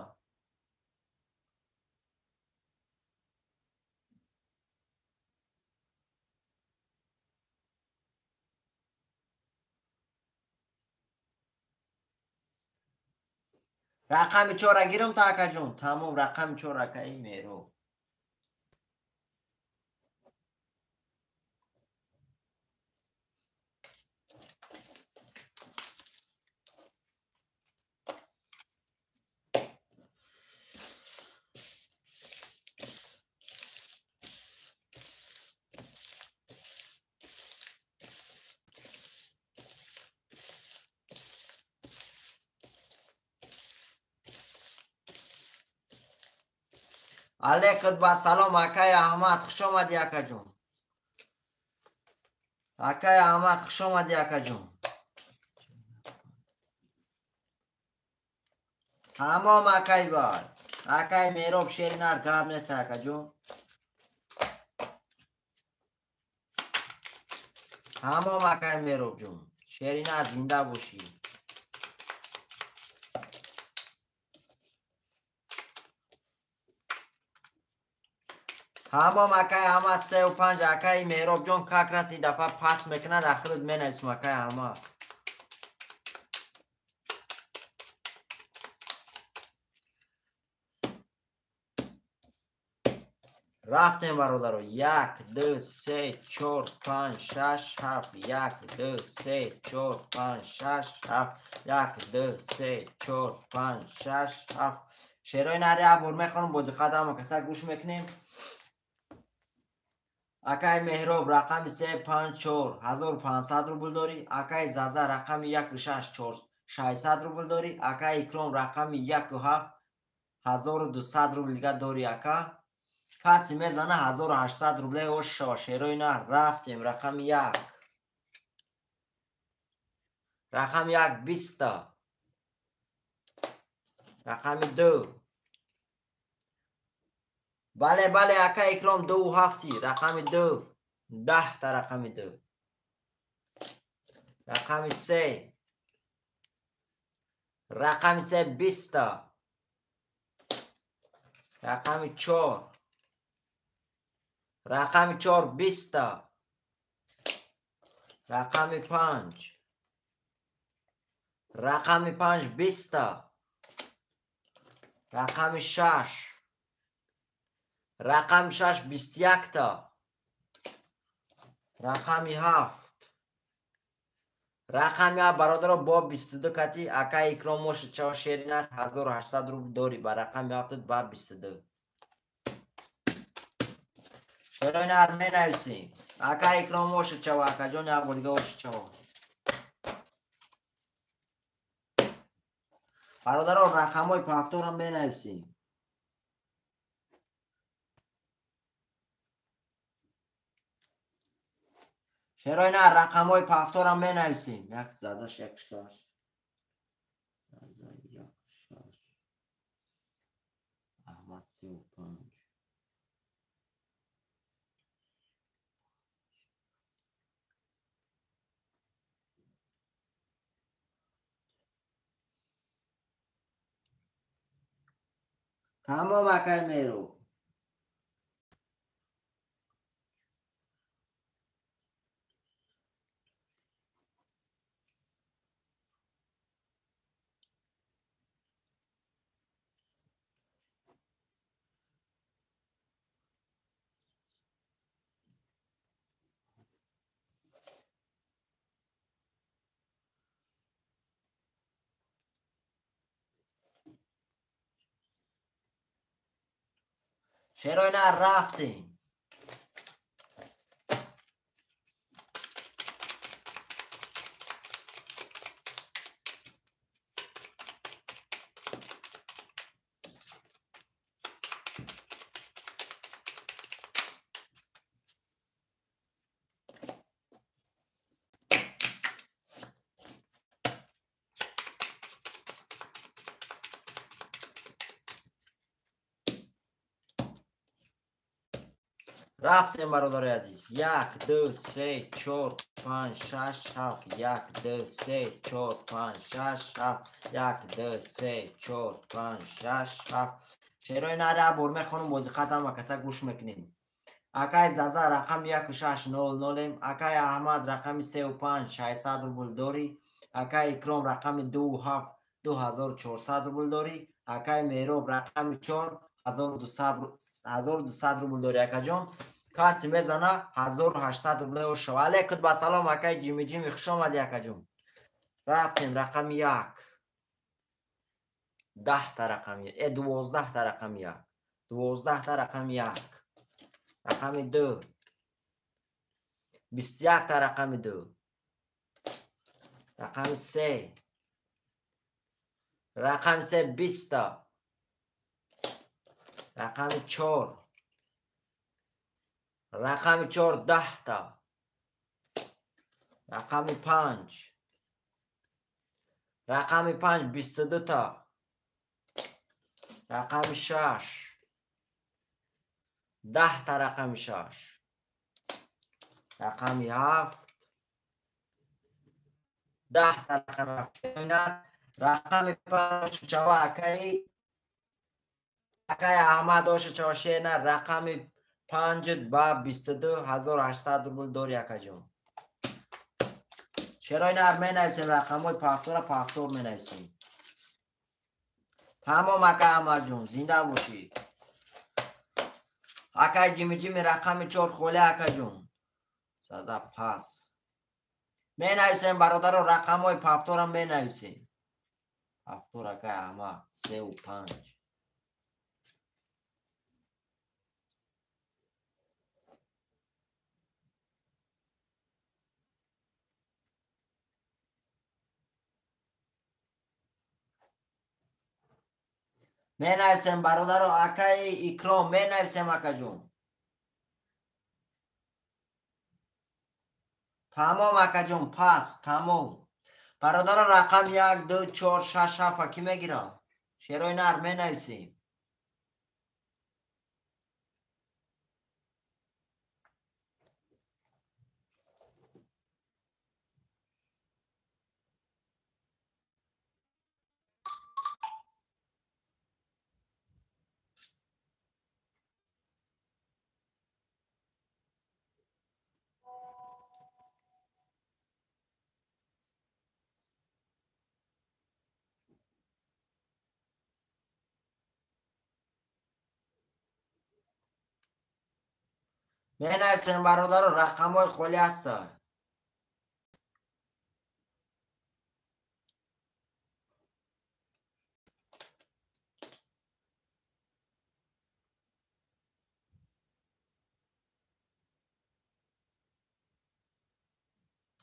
Рақами чора гирам та акаҷон. Тамом, рақами чор акаи Меҳроб. Алейкум ба салом акай Аҳмад, хуш омадӣ акаҷон. Акай Аҳмад, хуш омадӣ акаҷон. Тамом акай бай. Акай Меҳроб шери нар гап нест акаҷон. Тамом акай Меҳробҷон. Шери нар зинда бошӣ. Тамом акай Аҳмад 3 5 акай Меҳробҷон как раз ин дафъа пас мекунад, ахират менависм акай Аҳмад. Рафтем бародаро. 1 2 3 4 5 6 7 1 2 3 4 5 6 7 1 2 3 4 5 6 7. Шерои нари як бор мехонам, бо диққат ҳама каса гӯш мекунем. Акай Меҳроб рақами 3 5 4 1500 рубл дорӣ. Акай Заза рақами 1 6 4 600 рубл дорӣ. Акай Икром рақами 1 7 1200 рубл дига дорӣ ака. Каси мезана 1800 рубле ош шава. Шерои нар рафтем. Рақами 1. Рақами 1 20. Рақами 2. Бале, бале, ака Икром 2 7. Рақами 2. 10 та рақами 2. Рақами 3. Рақами 3 20. Рақами 4. Рақами 4 20. Рақами 5. Рақами 5 20. Рақами 6. Рақами 6 21 та. Рақами 7. Рақами 7 бародаро бо 22 кати акай Икром мошид чава шеринар 1800 рубл дорӣ ба рақами 7 ба 22. Шеринар менависӣ. Акай Икром мошид чава акаҷон як бор дига ошид чава. Бародаро рақамҳои пафторам менависӣ. Шерои нар рақамҳои пафторам менависем. Як зазаш 1 6. Заза 1 6. Аҳмад 3 5. Тамом акай Меҳроб. Шерои нар рафтем. Рафтем бародари азиз. 1 2 3 4 5 6 7 1 2 3 4 5 6 7 1 2 3 4 5 6 7. Шерои нар як бор мехонам, бо диққат ҳама каса гӯш мекунем. Акай Заза рақами 1 6 0 0. Акай Аҳмад рақами 3 5 600 рубл дорӣ. Акай Икром рақами 2 7 2400 рубл дорӣ. Акай Меҳроб рақами 4 1200 рубл дорӣ акаҷон. Каси мезана 1800 рубл ошава. Алейкум ба салом акай Ҷими Ҷими, хуш омадӣ акаҷон. Рафтем рақами 1. 10 та рақами 12 та рақами 1. 12 та рақами 1. Рақами 2. 21 та рақами 2. Рақами 3. Рақами 3 20 та. Рақами 4. Рақами 4 10 та. Рақами 5. Рақами 5 22 та. Рақами 6. 10 та рақами 6. Рақами 7. 10 та рақами 7. Рақами 5 чава акай акай Аҳмад оша чава шена рақами 5 ба 22800 рубл дори акаҷон. Шерои нар менависем рақамҳои пафтора пафтор менависем. Тамом ака Аҳмадҷон, зинда бошӣ. Акай Ҷими Ҷими рақами 4 холӣ акаҷон. Саза пас. Менависем бародаро рақамҳои пафтора менависем. Пафтор акай Аҳмад 3 ва 5. Менависем бародаро акаи Икром менависем акаҷон. Тамом акаҷон пас тамом. Бародаро рақам 1 2 4 6 7 ки мегирам? Шерои нар менависем. Менависем бародаро рақамҳои холӣ ҳастанд.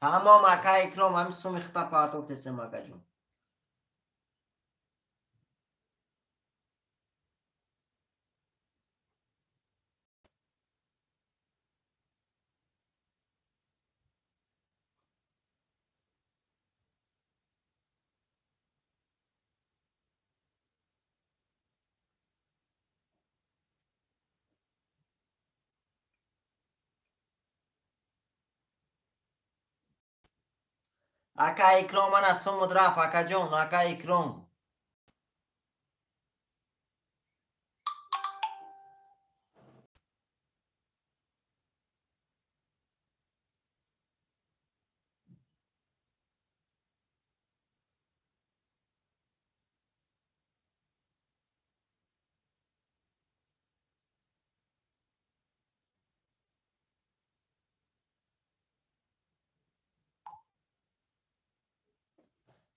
Тамом ака Икром ҳамин суми хита партофтесем акаҷон. Ака Икром мана сумуд рафт акаҷон, ака Икром.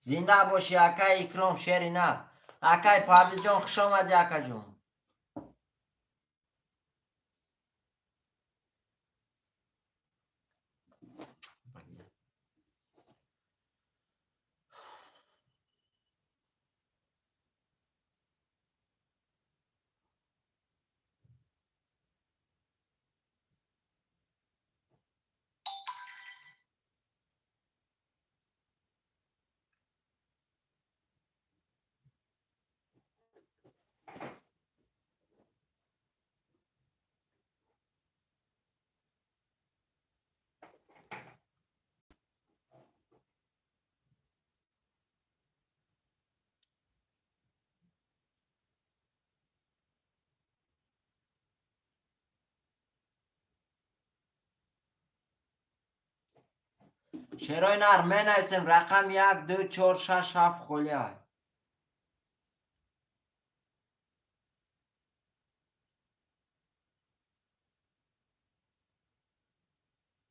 Зинда бошӣ акай Икром шери нар. Акай Парвизҷон хуш омадӣ акаҷон. Шерои нар менависем рақам 1 2 4 6 7 холиай.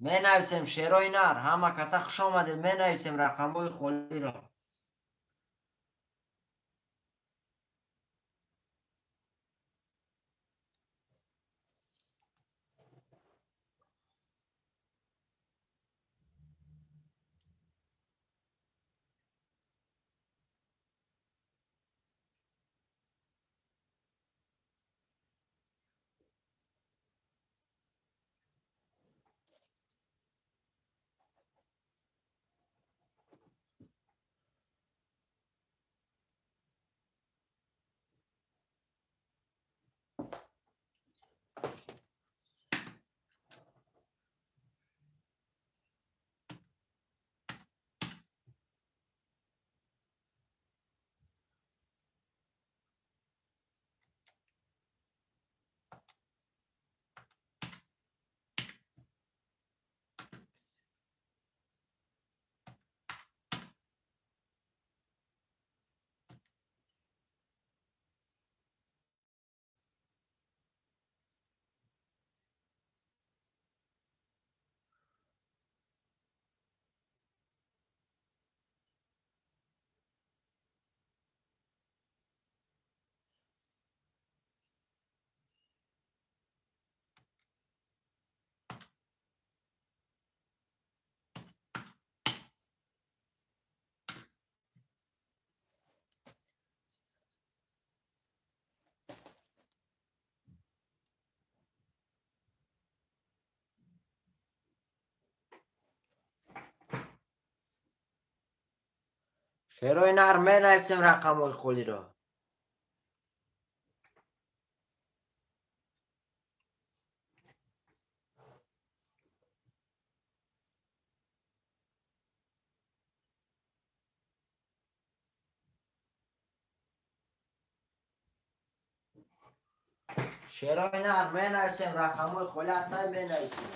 Менависем шерои нар, ҳама каса хуш омадед, менависем рақамҳои холиро. Шерои нар менависем рақамҳои холиро. Шерои нар менависем рақамҳои холи ҳастанд, менависем.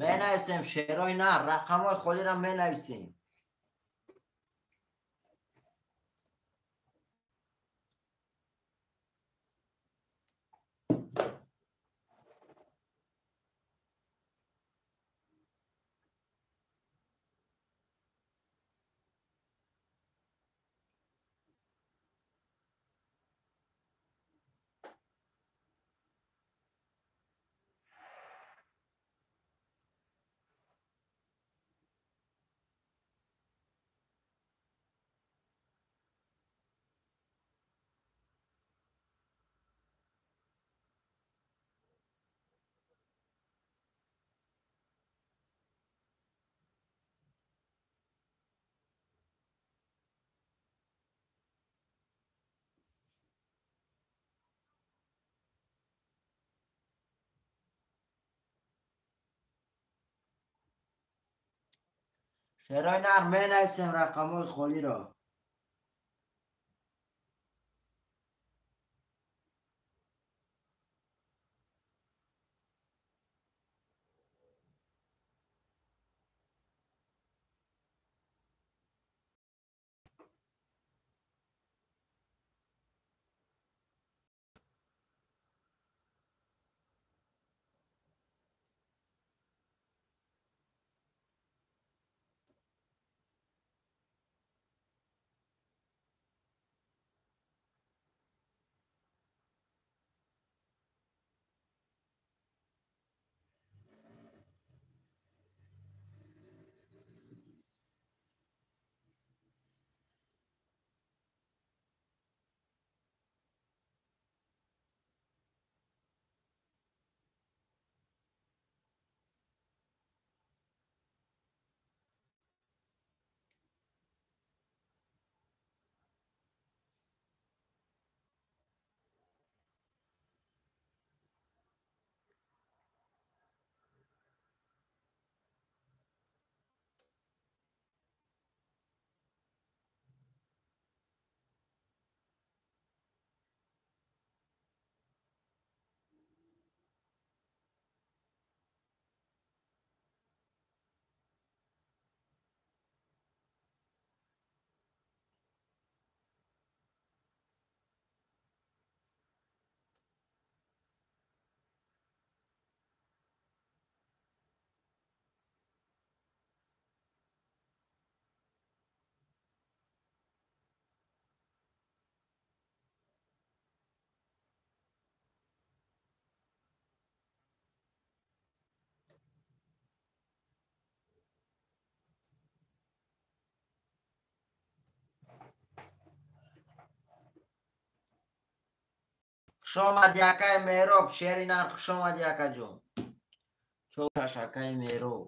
Менависем шерои нар, рақамҳои холиро менависем. Шерои нар менависем рақамҳои холиро. Хуш омадӣ, акаи Меҳроб, шери нар, хуш омадӣ, акаҷон. Чор акаи Меҳроб.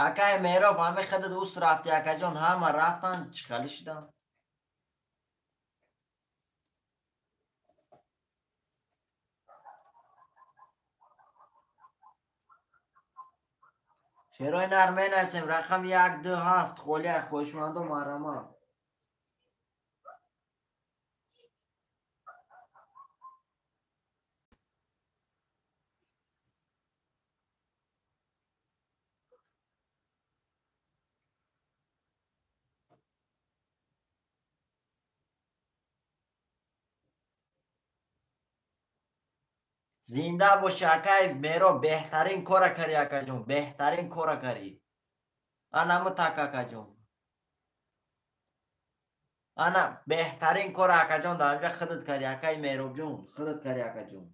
Акаи Меҳроб, ҳаме худат ус рафтӣ, акаҷон, ҳама рафтанд, чӣ хали шуданд? Шерои нар менависем, рақам 1 2 7 холия, хоҳишмандо марҳамат. Зинда боши, акаи Меҳроб, беҳтарин кора карӣ, акаҷон, беҳтарин кора карӣ. Анамо так, акаҷон. Ана беҳтарин кора, акаҷон, дар инҷа худат карӣ, акаи Меҳробҷон, худат карӣ, акаҷон.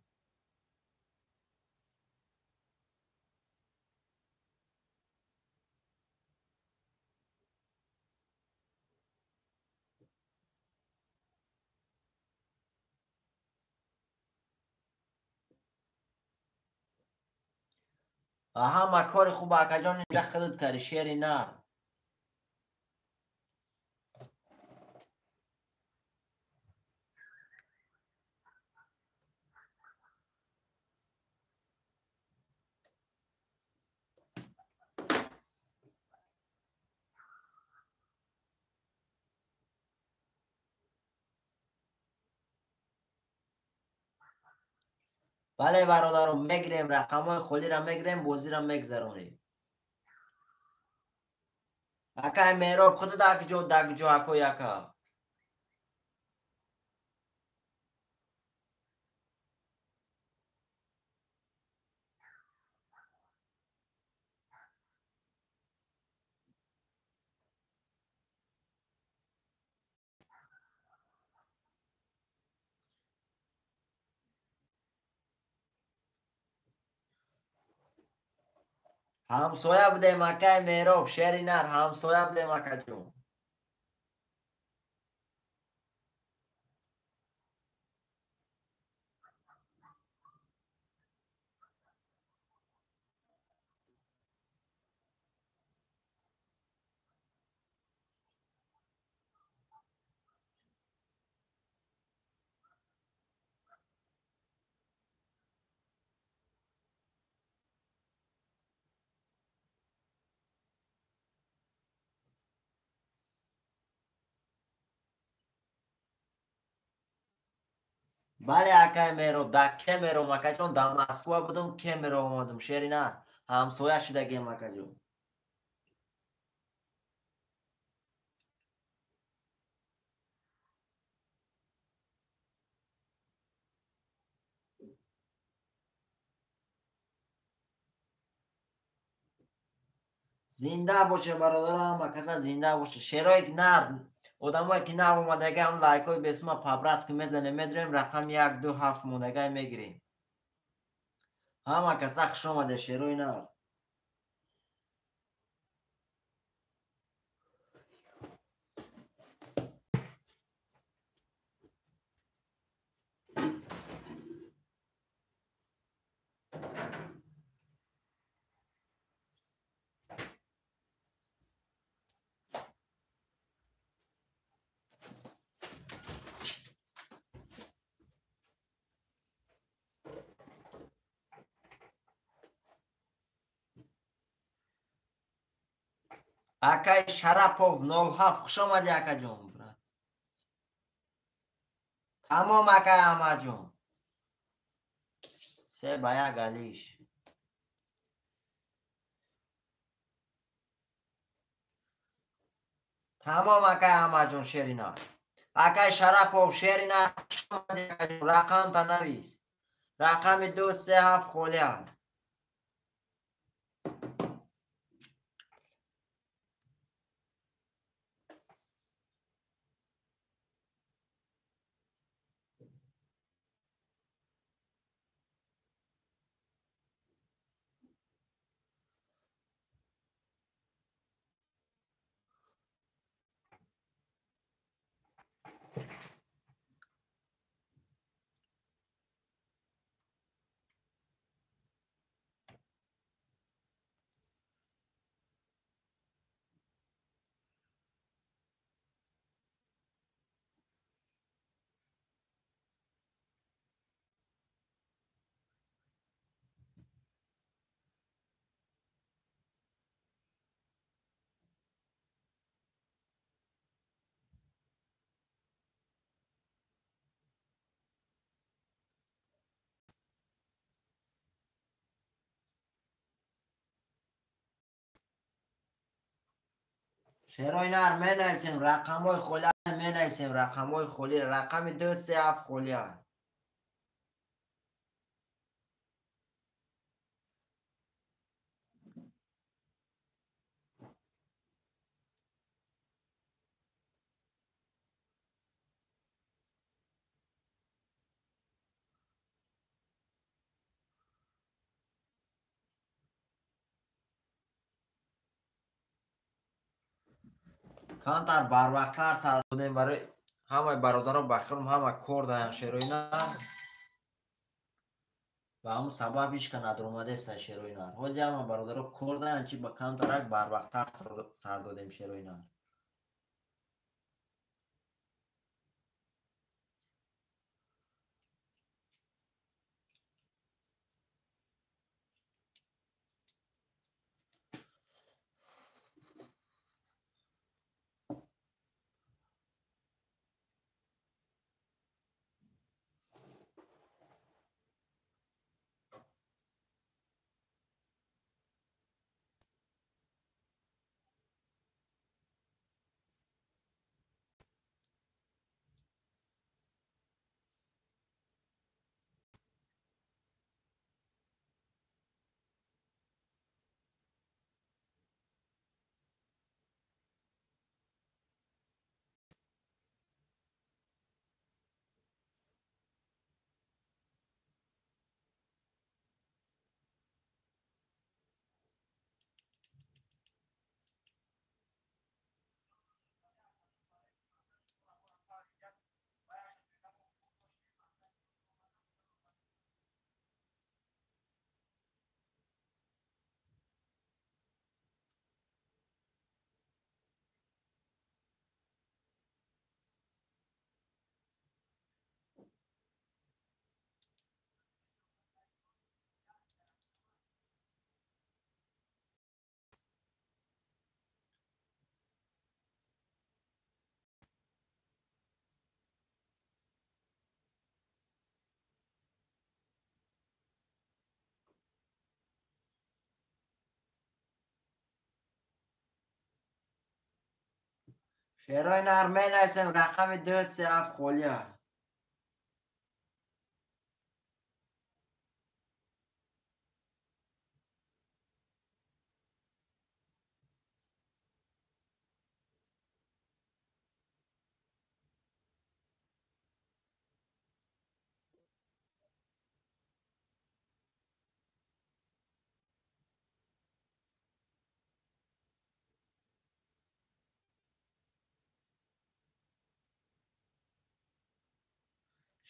Ҳама кори хуб, акаҷон, инҷа худат карӣ, шери нар. Бале, бародарон, мегирем, рақамҳои холиро мегирем, бозиро мегзаронем. Акаи Меҳроб, худат акҷо, дакҷо, акои ака. Ҳамсоя будем, акаи Меҳроб, шери нар, ҳамсоя будем, акаҷон. Бале, акаи Меҳроб, дар Кемером, акаҷон, дар Москва будум, Кемером омадум, шери нар, ҳамсоя шидагем, акаҷон. Зинда боше, бародарам, ҳама каса зинда боше. Шерои нар, одамое ки нав омадага, ҳам лайкҳои бесума пабратски мезанем, медурем, рақами 1 2 7 мондагай мегирем. Ҳама каса хуш омаде, шерои нар. Акаи Шарапов 07, хуш омадӣ, акаҷон, брат. Тамом, акаи Аҳмадҷон. 3-1 алиш. Тамом, акаи Аҳмадҷон, шери нар. Акаи Шарапов, шери нар, хуш омадӣ, акаҷон, рақамта навис. Рақами 2 3 7 холия. Шерои нар менависем, рақамҳои холӣ менависем, рақамҳои холӣ, рақами 2, 3, 7 холӣ. Камтар барвақттар сар додем барои ҳамаи бародарон, ба хилм ҳама кор даян шерои нар. Ба ҳамун сабаб ҳеч ка надромадеста шерои нар. Ҳозир ҳама бародарон кор даян, чи ба камтарак барвақттар сар додем шерои нар. Шерои нар менависем, рақами 2, 3, 7 холӣ.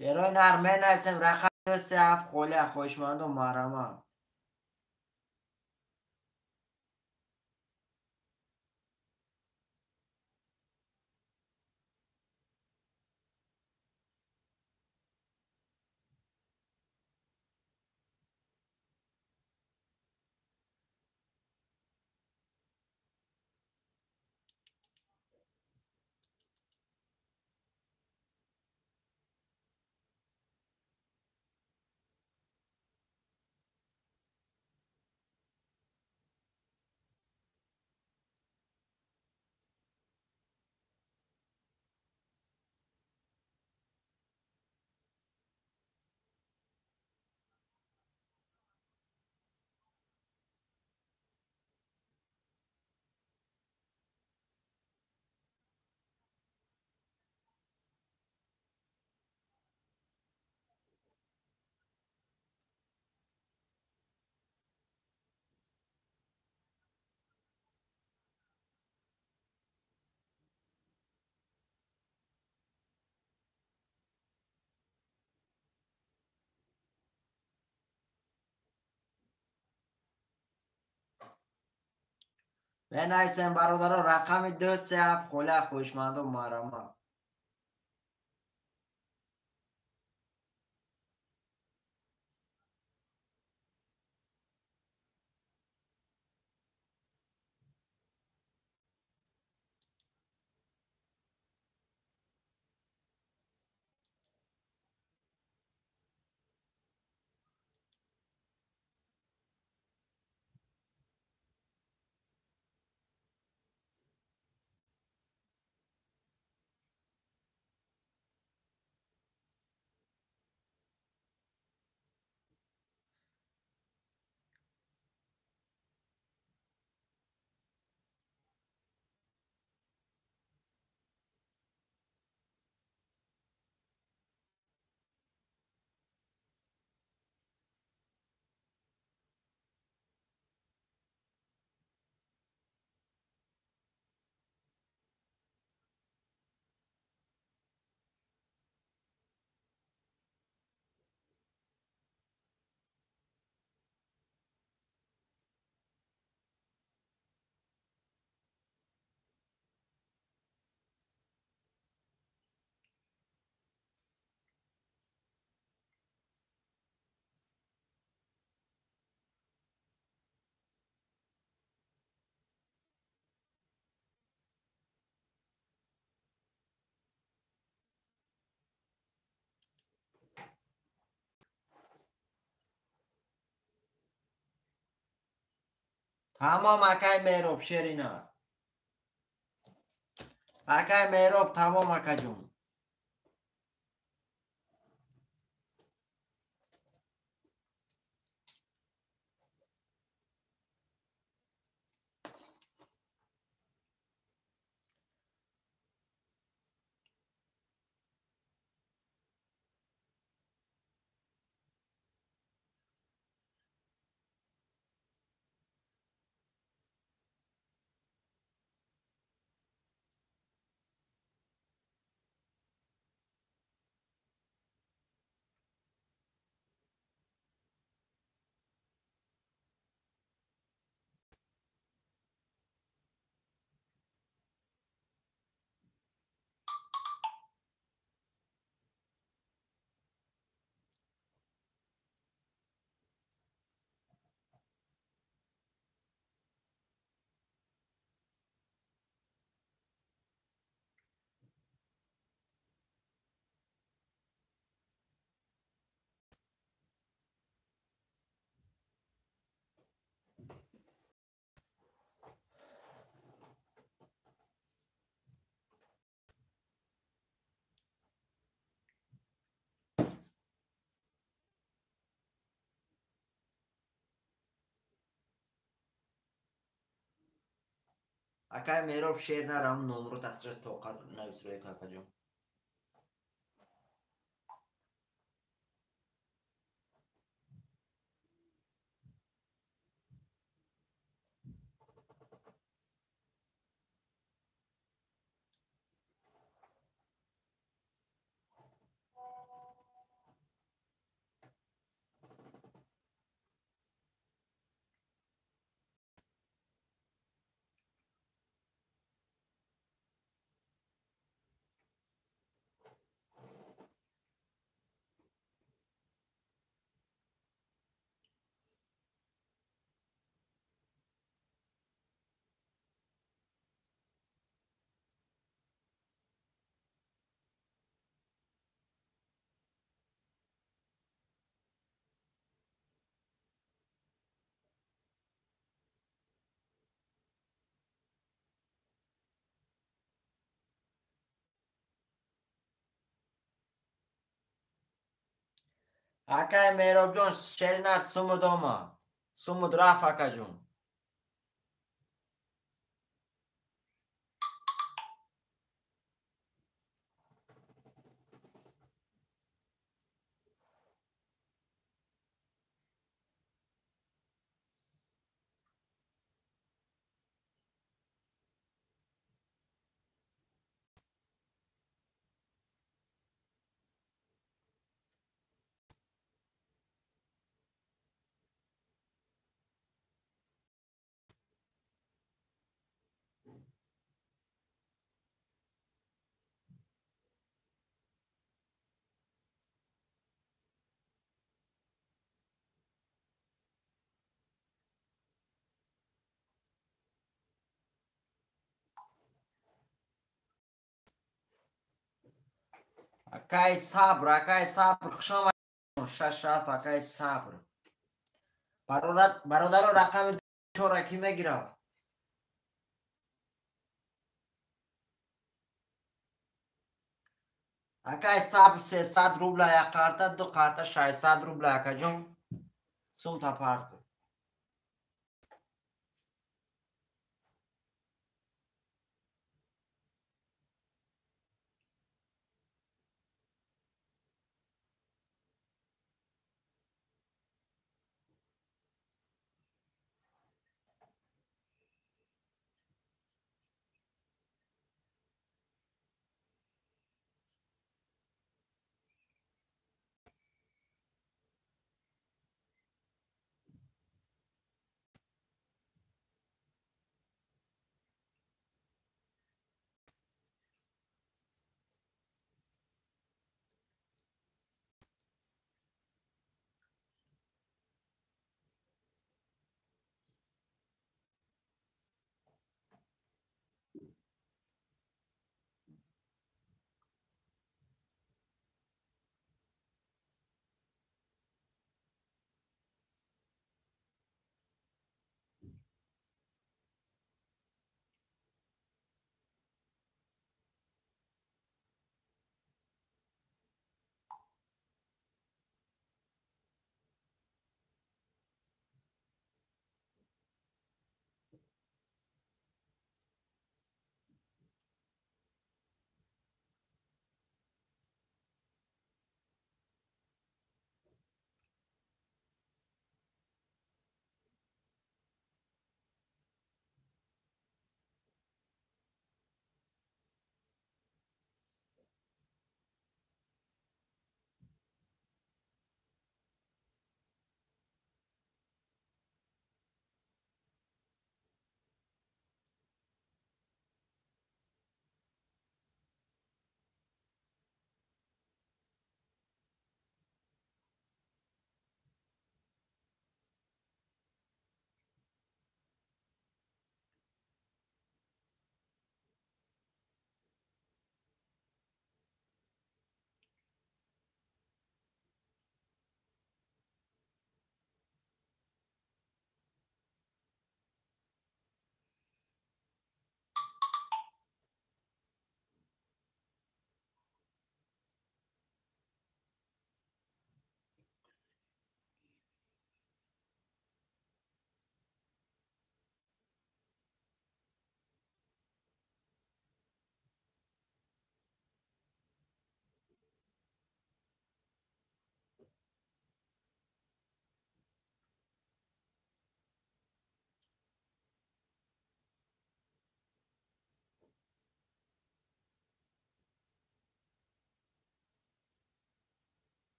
Шерои нар менависем, рақами 2, 3, 7 холӣ. Хоҳишмандон маҳрамат. Менависем бародарон, рақами 2, 3, 7 холӣ. Хоҳишмандон маҳрамат. Тамом акай Меҳроб шерина. Акай Меҳроб тамом акаҷон. Акай Меҳроб шер нарам номро тахтиша тоқат навис рӯи какаҷон. Акай Меҳробҷон шеринат сумуд омад. Сумуд рафт акаҷон. Акай Сабр, акай Сабр, хуш омадед. Шаш ҳафт акай Сабр. Бародаро рақами чора ки мегирад? Акай Сабр 300 рубла як карта, ду карта 600 рубла акаҷон. Сум тапарту.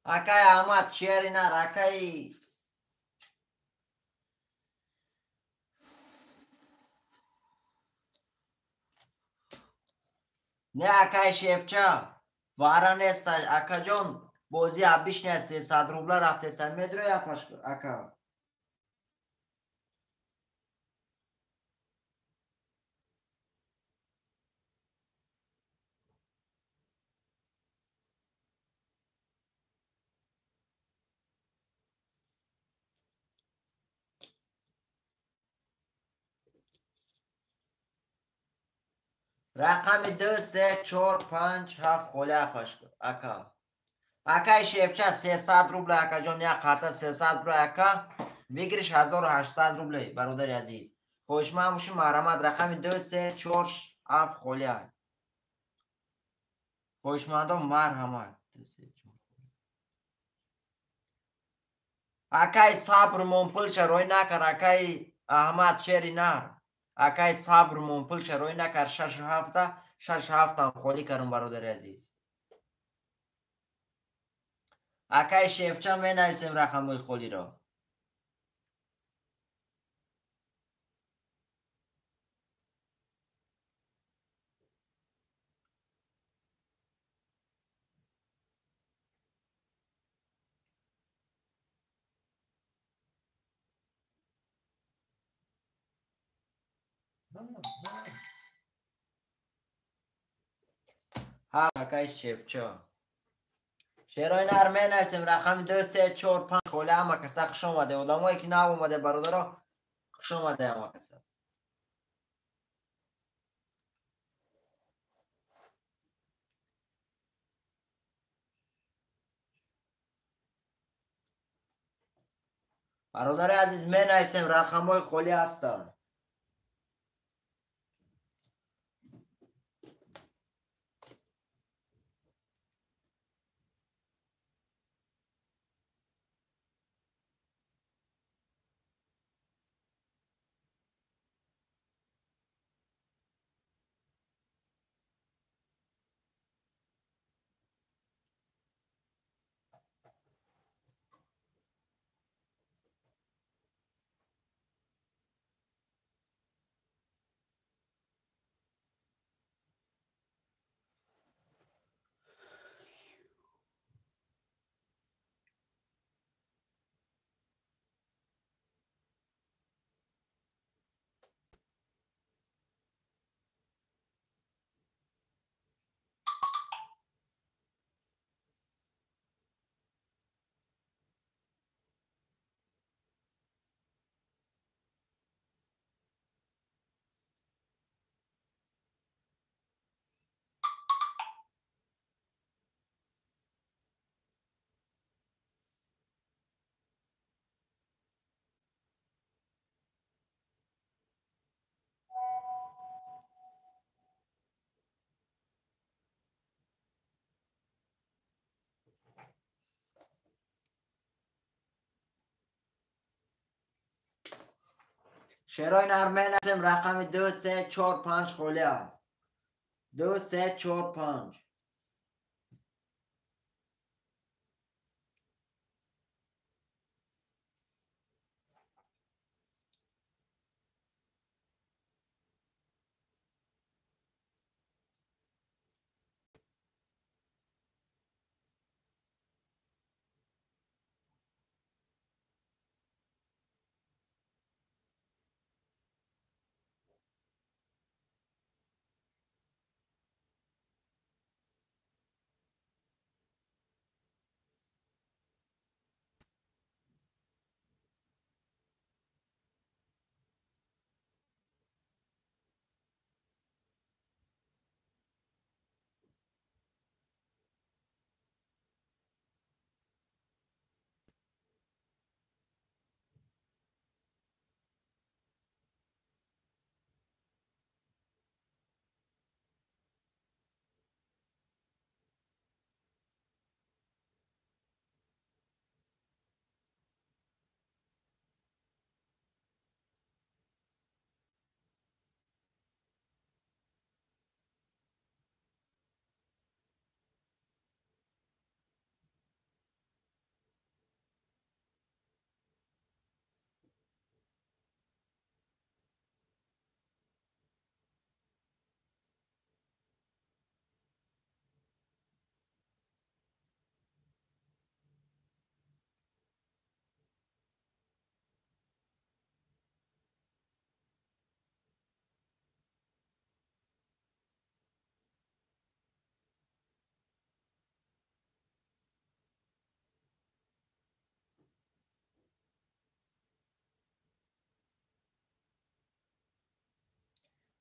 Акай Аҳмад, шери нар, акай не, акай Шефча, вара нест, акаҷон, бозӣ обычная 300 рубла рафтеса, медроя ака. Рақами 2, 3, 4, 5, 7 холи ака. Акай Шефча 300 рубла, акаҷон, як карта 300 рубла, ака. Выигрыш 1800 рублей, бародари азиз. Хоҳишманд бошед, марҳамат, рақами 2, 3, 4, 7 холи. Хоҳишмандон марҳамат. Акай Сабр монпулша рой накар, акай Аҳмад шери нар. Акай Сабр монпулша рой накар, 6 ҳафта, 6 ҳафтам холӣ карум, бародари азиз. Акай Шефча менависем рақамҳои холиро. Ҳа, акай Шефча. Шерои нар менависем рақами 2, 3, 4, 5 холи. Ҳама каса хуш омаде. Одамое ки нав омаде, бародаро, хуш омаде ҳама каса. Бародари азиз, менависем рақамҳои холӣ ҳастанд. Шерои нар менависем рақами 2, 3, 4, 5 холӣ. 2, 3, 4, 5.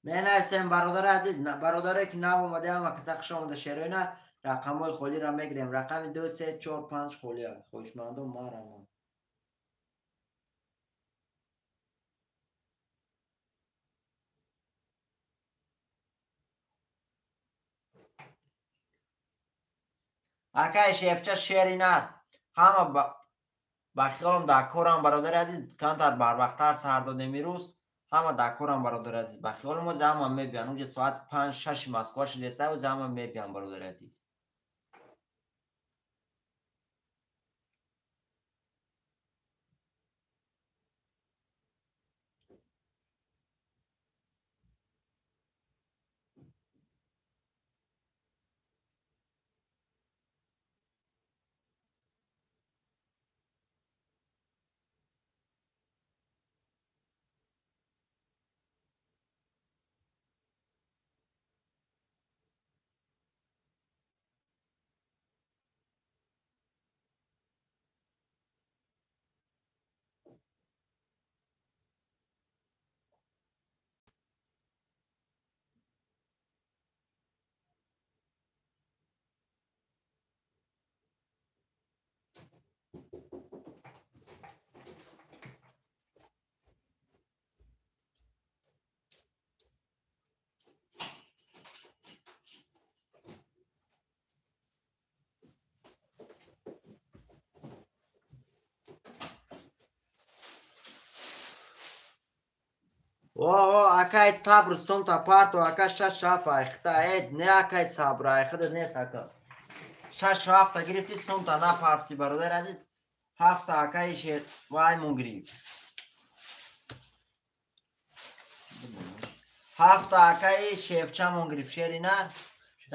Менависем, бародари азиз, бародаре ки нав омаде, ҳама каса хуш омада. Шерои нар, рақамҳои холиро мегирем. Рақами 2, 3, 4, 5 холия. Хоҳишмандон, марҳамат. Акай Шефча, шери нар, ҳама ба хиёлам дар корам, бародари азиз. Камтар барвақттар сар додем имрӯз. Ҳама дар корам, бародари азиз. Ба хиёлам, ози ҳама мебиён. Уҷа соат 5, 6 Москва шудеста, ози ҳама мебиён, бародари азиз. О, акай Сабр, сомта парто, ака, шаш ҳафт айхта. Э, не, акай Сабр, айхада нест, ака. Шаш ҳафта гирифти, сомта напарфти, бародари азиз. Ҳафта акаи шер ваймон гирифт. Ҳафта акаи Шефчамон гирифт, шери нар.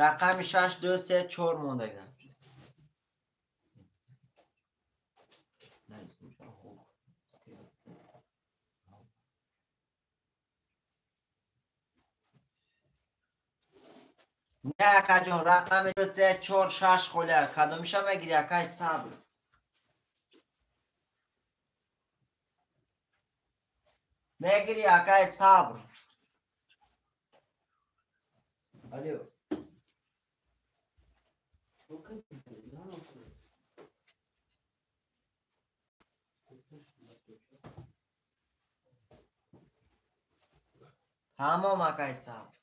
Рақами 6, 2, 3, 4 мондага. Не, акаҷон, рақами 2, 3, 4, 6 холия. Кадомиша мегири, акай Сабр? Мегири, акай Сабр? Алло. Тамом, акай Сабр.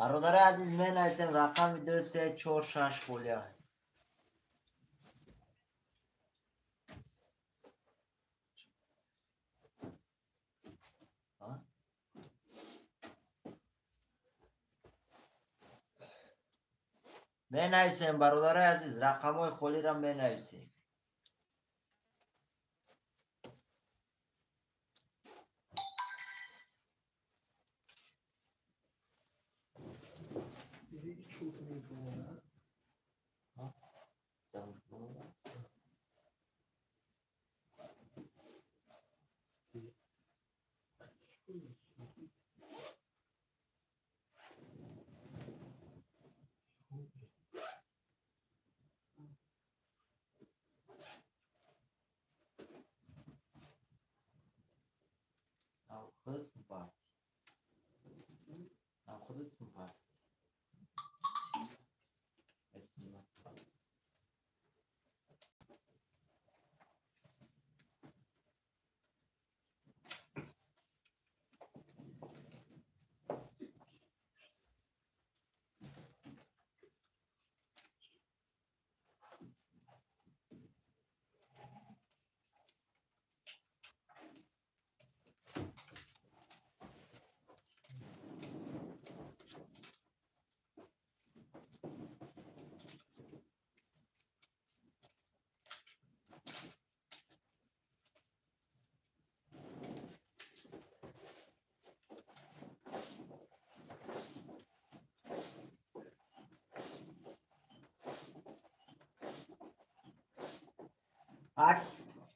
Бародари азиз, менависем, рақами 2, 3, 4, 6 холия. Менависем, бародари азиз, рақамҳои холиро менависем.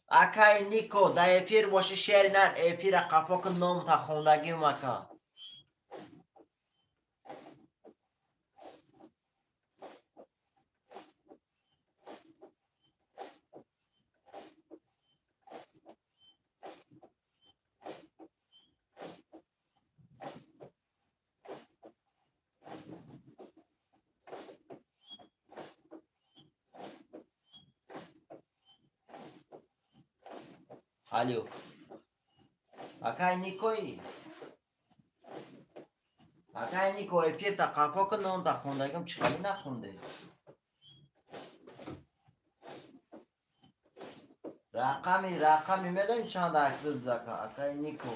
Акай Нико, дар эфир боши, шери нар, эфира қафо кун, номта хондагим, ака. Алло, акай Никои, акай Нико, эфирта қафо кун, номта хондагим чӣ хали нахонде? Рақами медонӣ чанд аксиз? Акай Нико,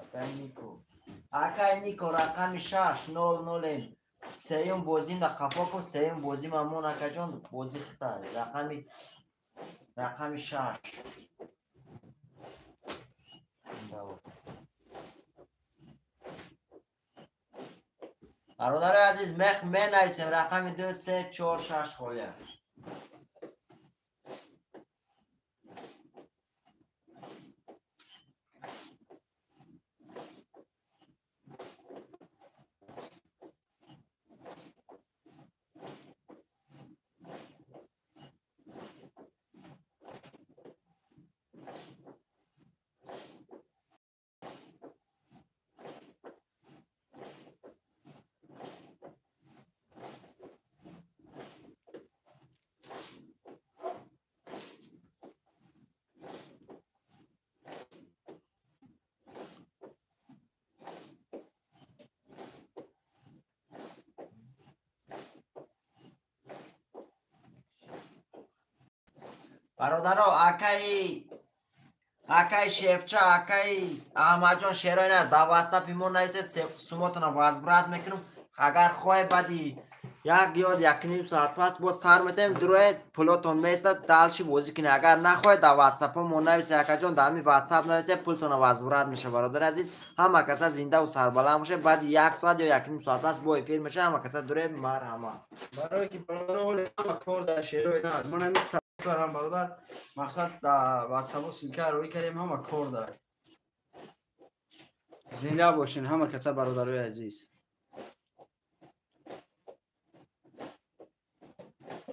акай Нико, акай Нико, рақами 6 0 0. Сеюм бозим да қафо кун, сеюм бозим амон, акаҷон, бози хита, рақами 6. Бародарои азиз, мех менависем рақами 2, 3, 4, 6 холия. Бародаро, акаи Шефча, акаи Аҳмадҷон, шерои на дар ватсапи мо нависе, сумотона возврат мекунам. Агар хоҳе, баъди як ё якним соат пас боз сар метаем, дуроед, пулотон месад, дальше бозӣ кунед. Агар нахоҳед, дар ватсапҳо мо нависе, акаҷон, дар ҳамин ватсап нависе, пултона возврат меша. Бародари азиз, ҳама каса зиндаву сарбаланд бошед. Баъди як соат ё якним соат пас бо эфир меша. Ҳама каса дуроед, марҳамат. Барое ки бародаро, ҳама кор дар шерои на ман ҳамин барам, бародар, мақсад дар ватсапо ссылка рӯй кардем, ҳама кор дар. Зинда бошин ҳама каса, бародарои азиз.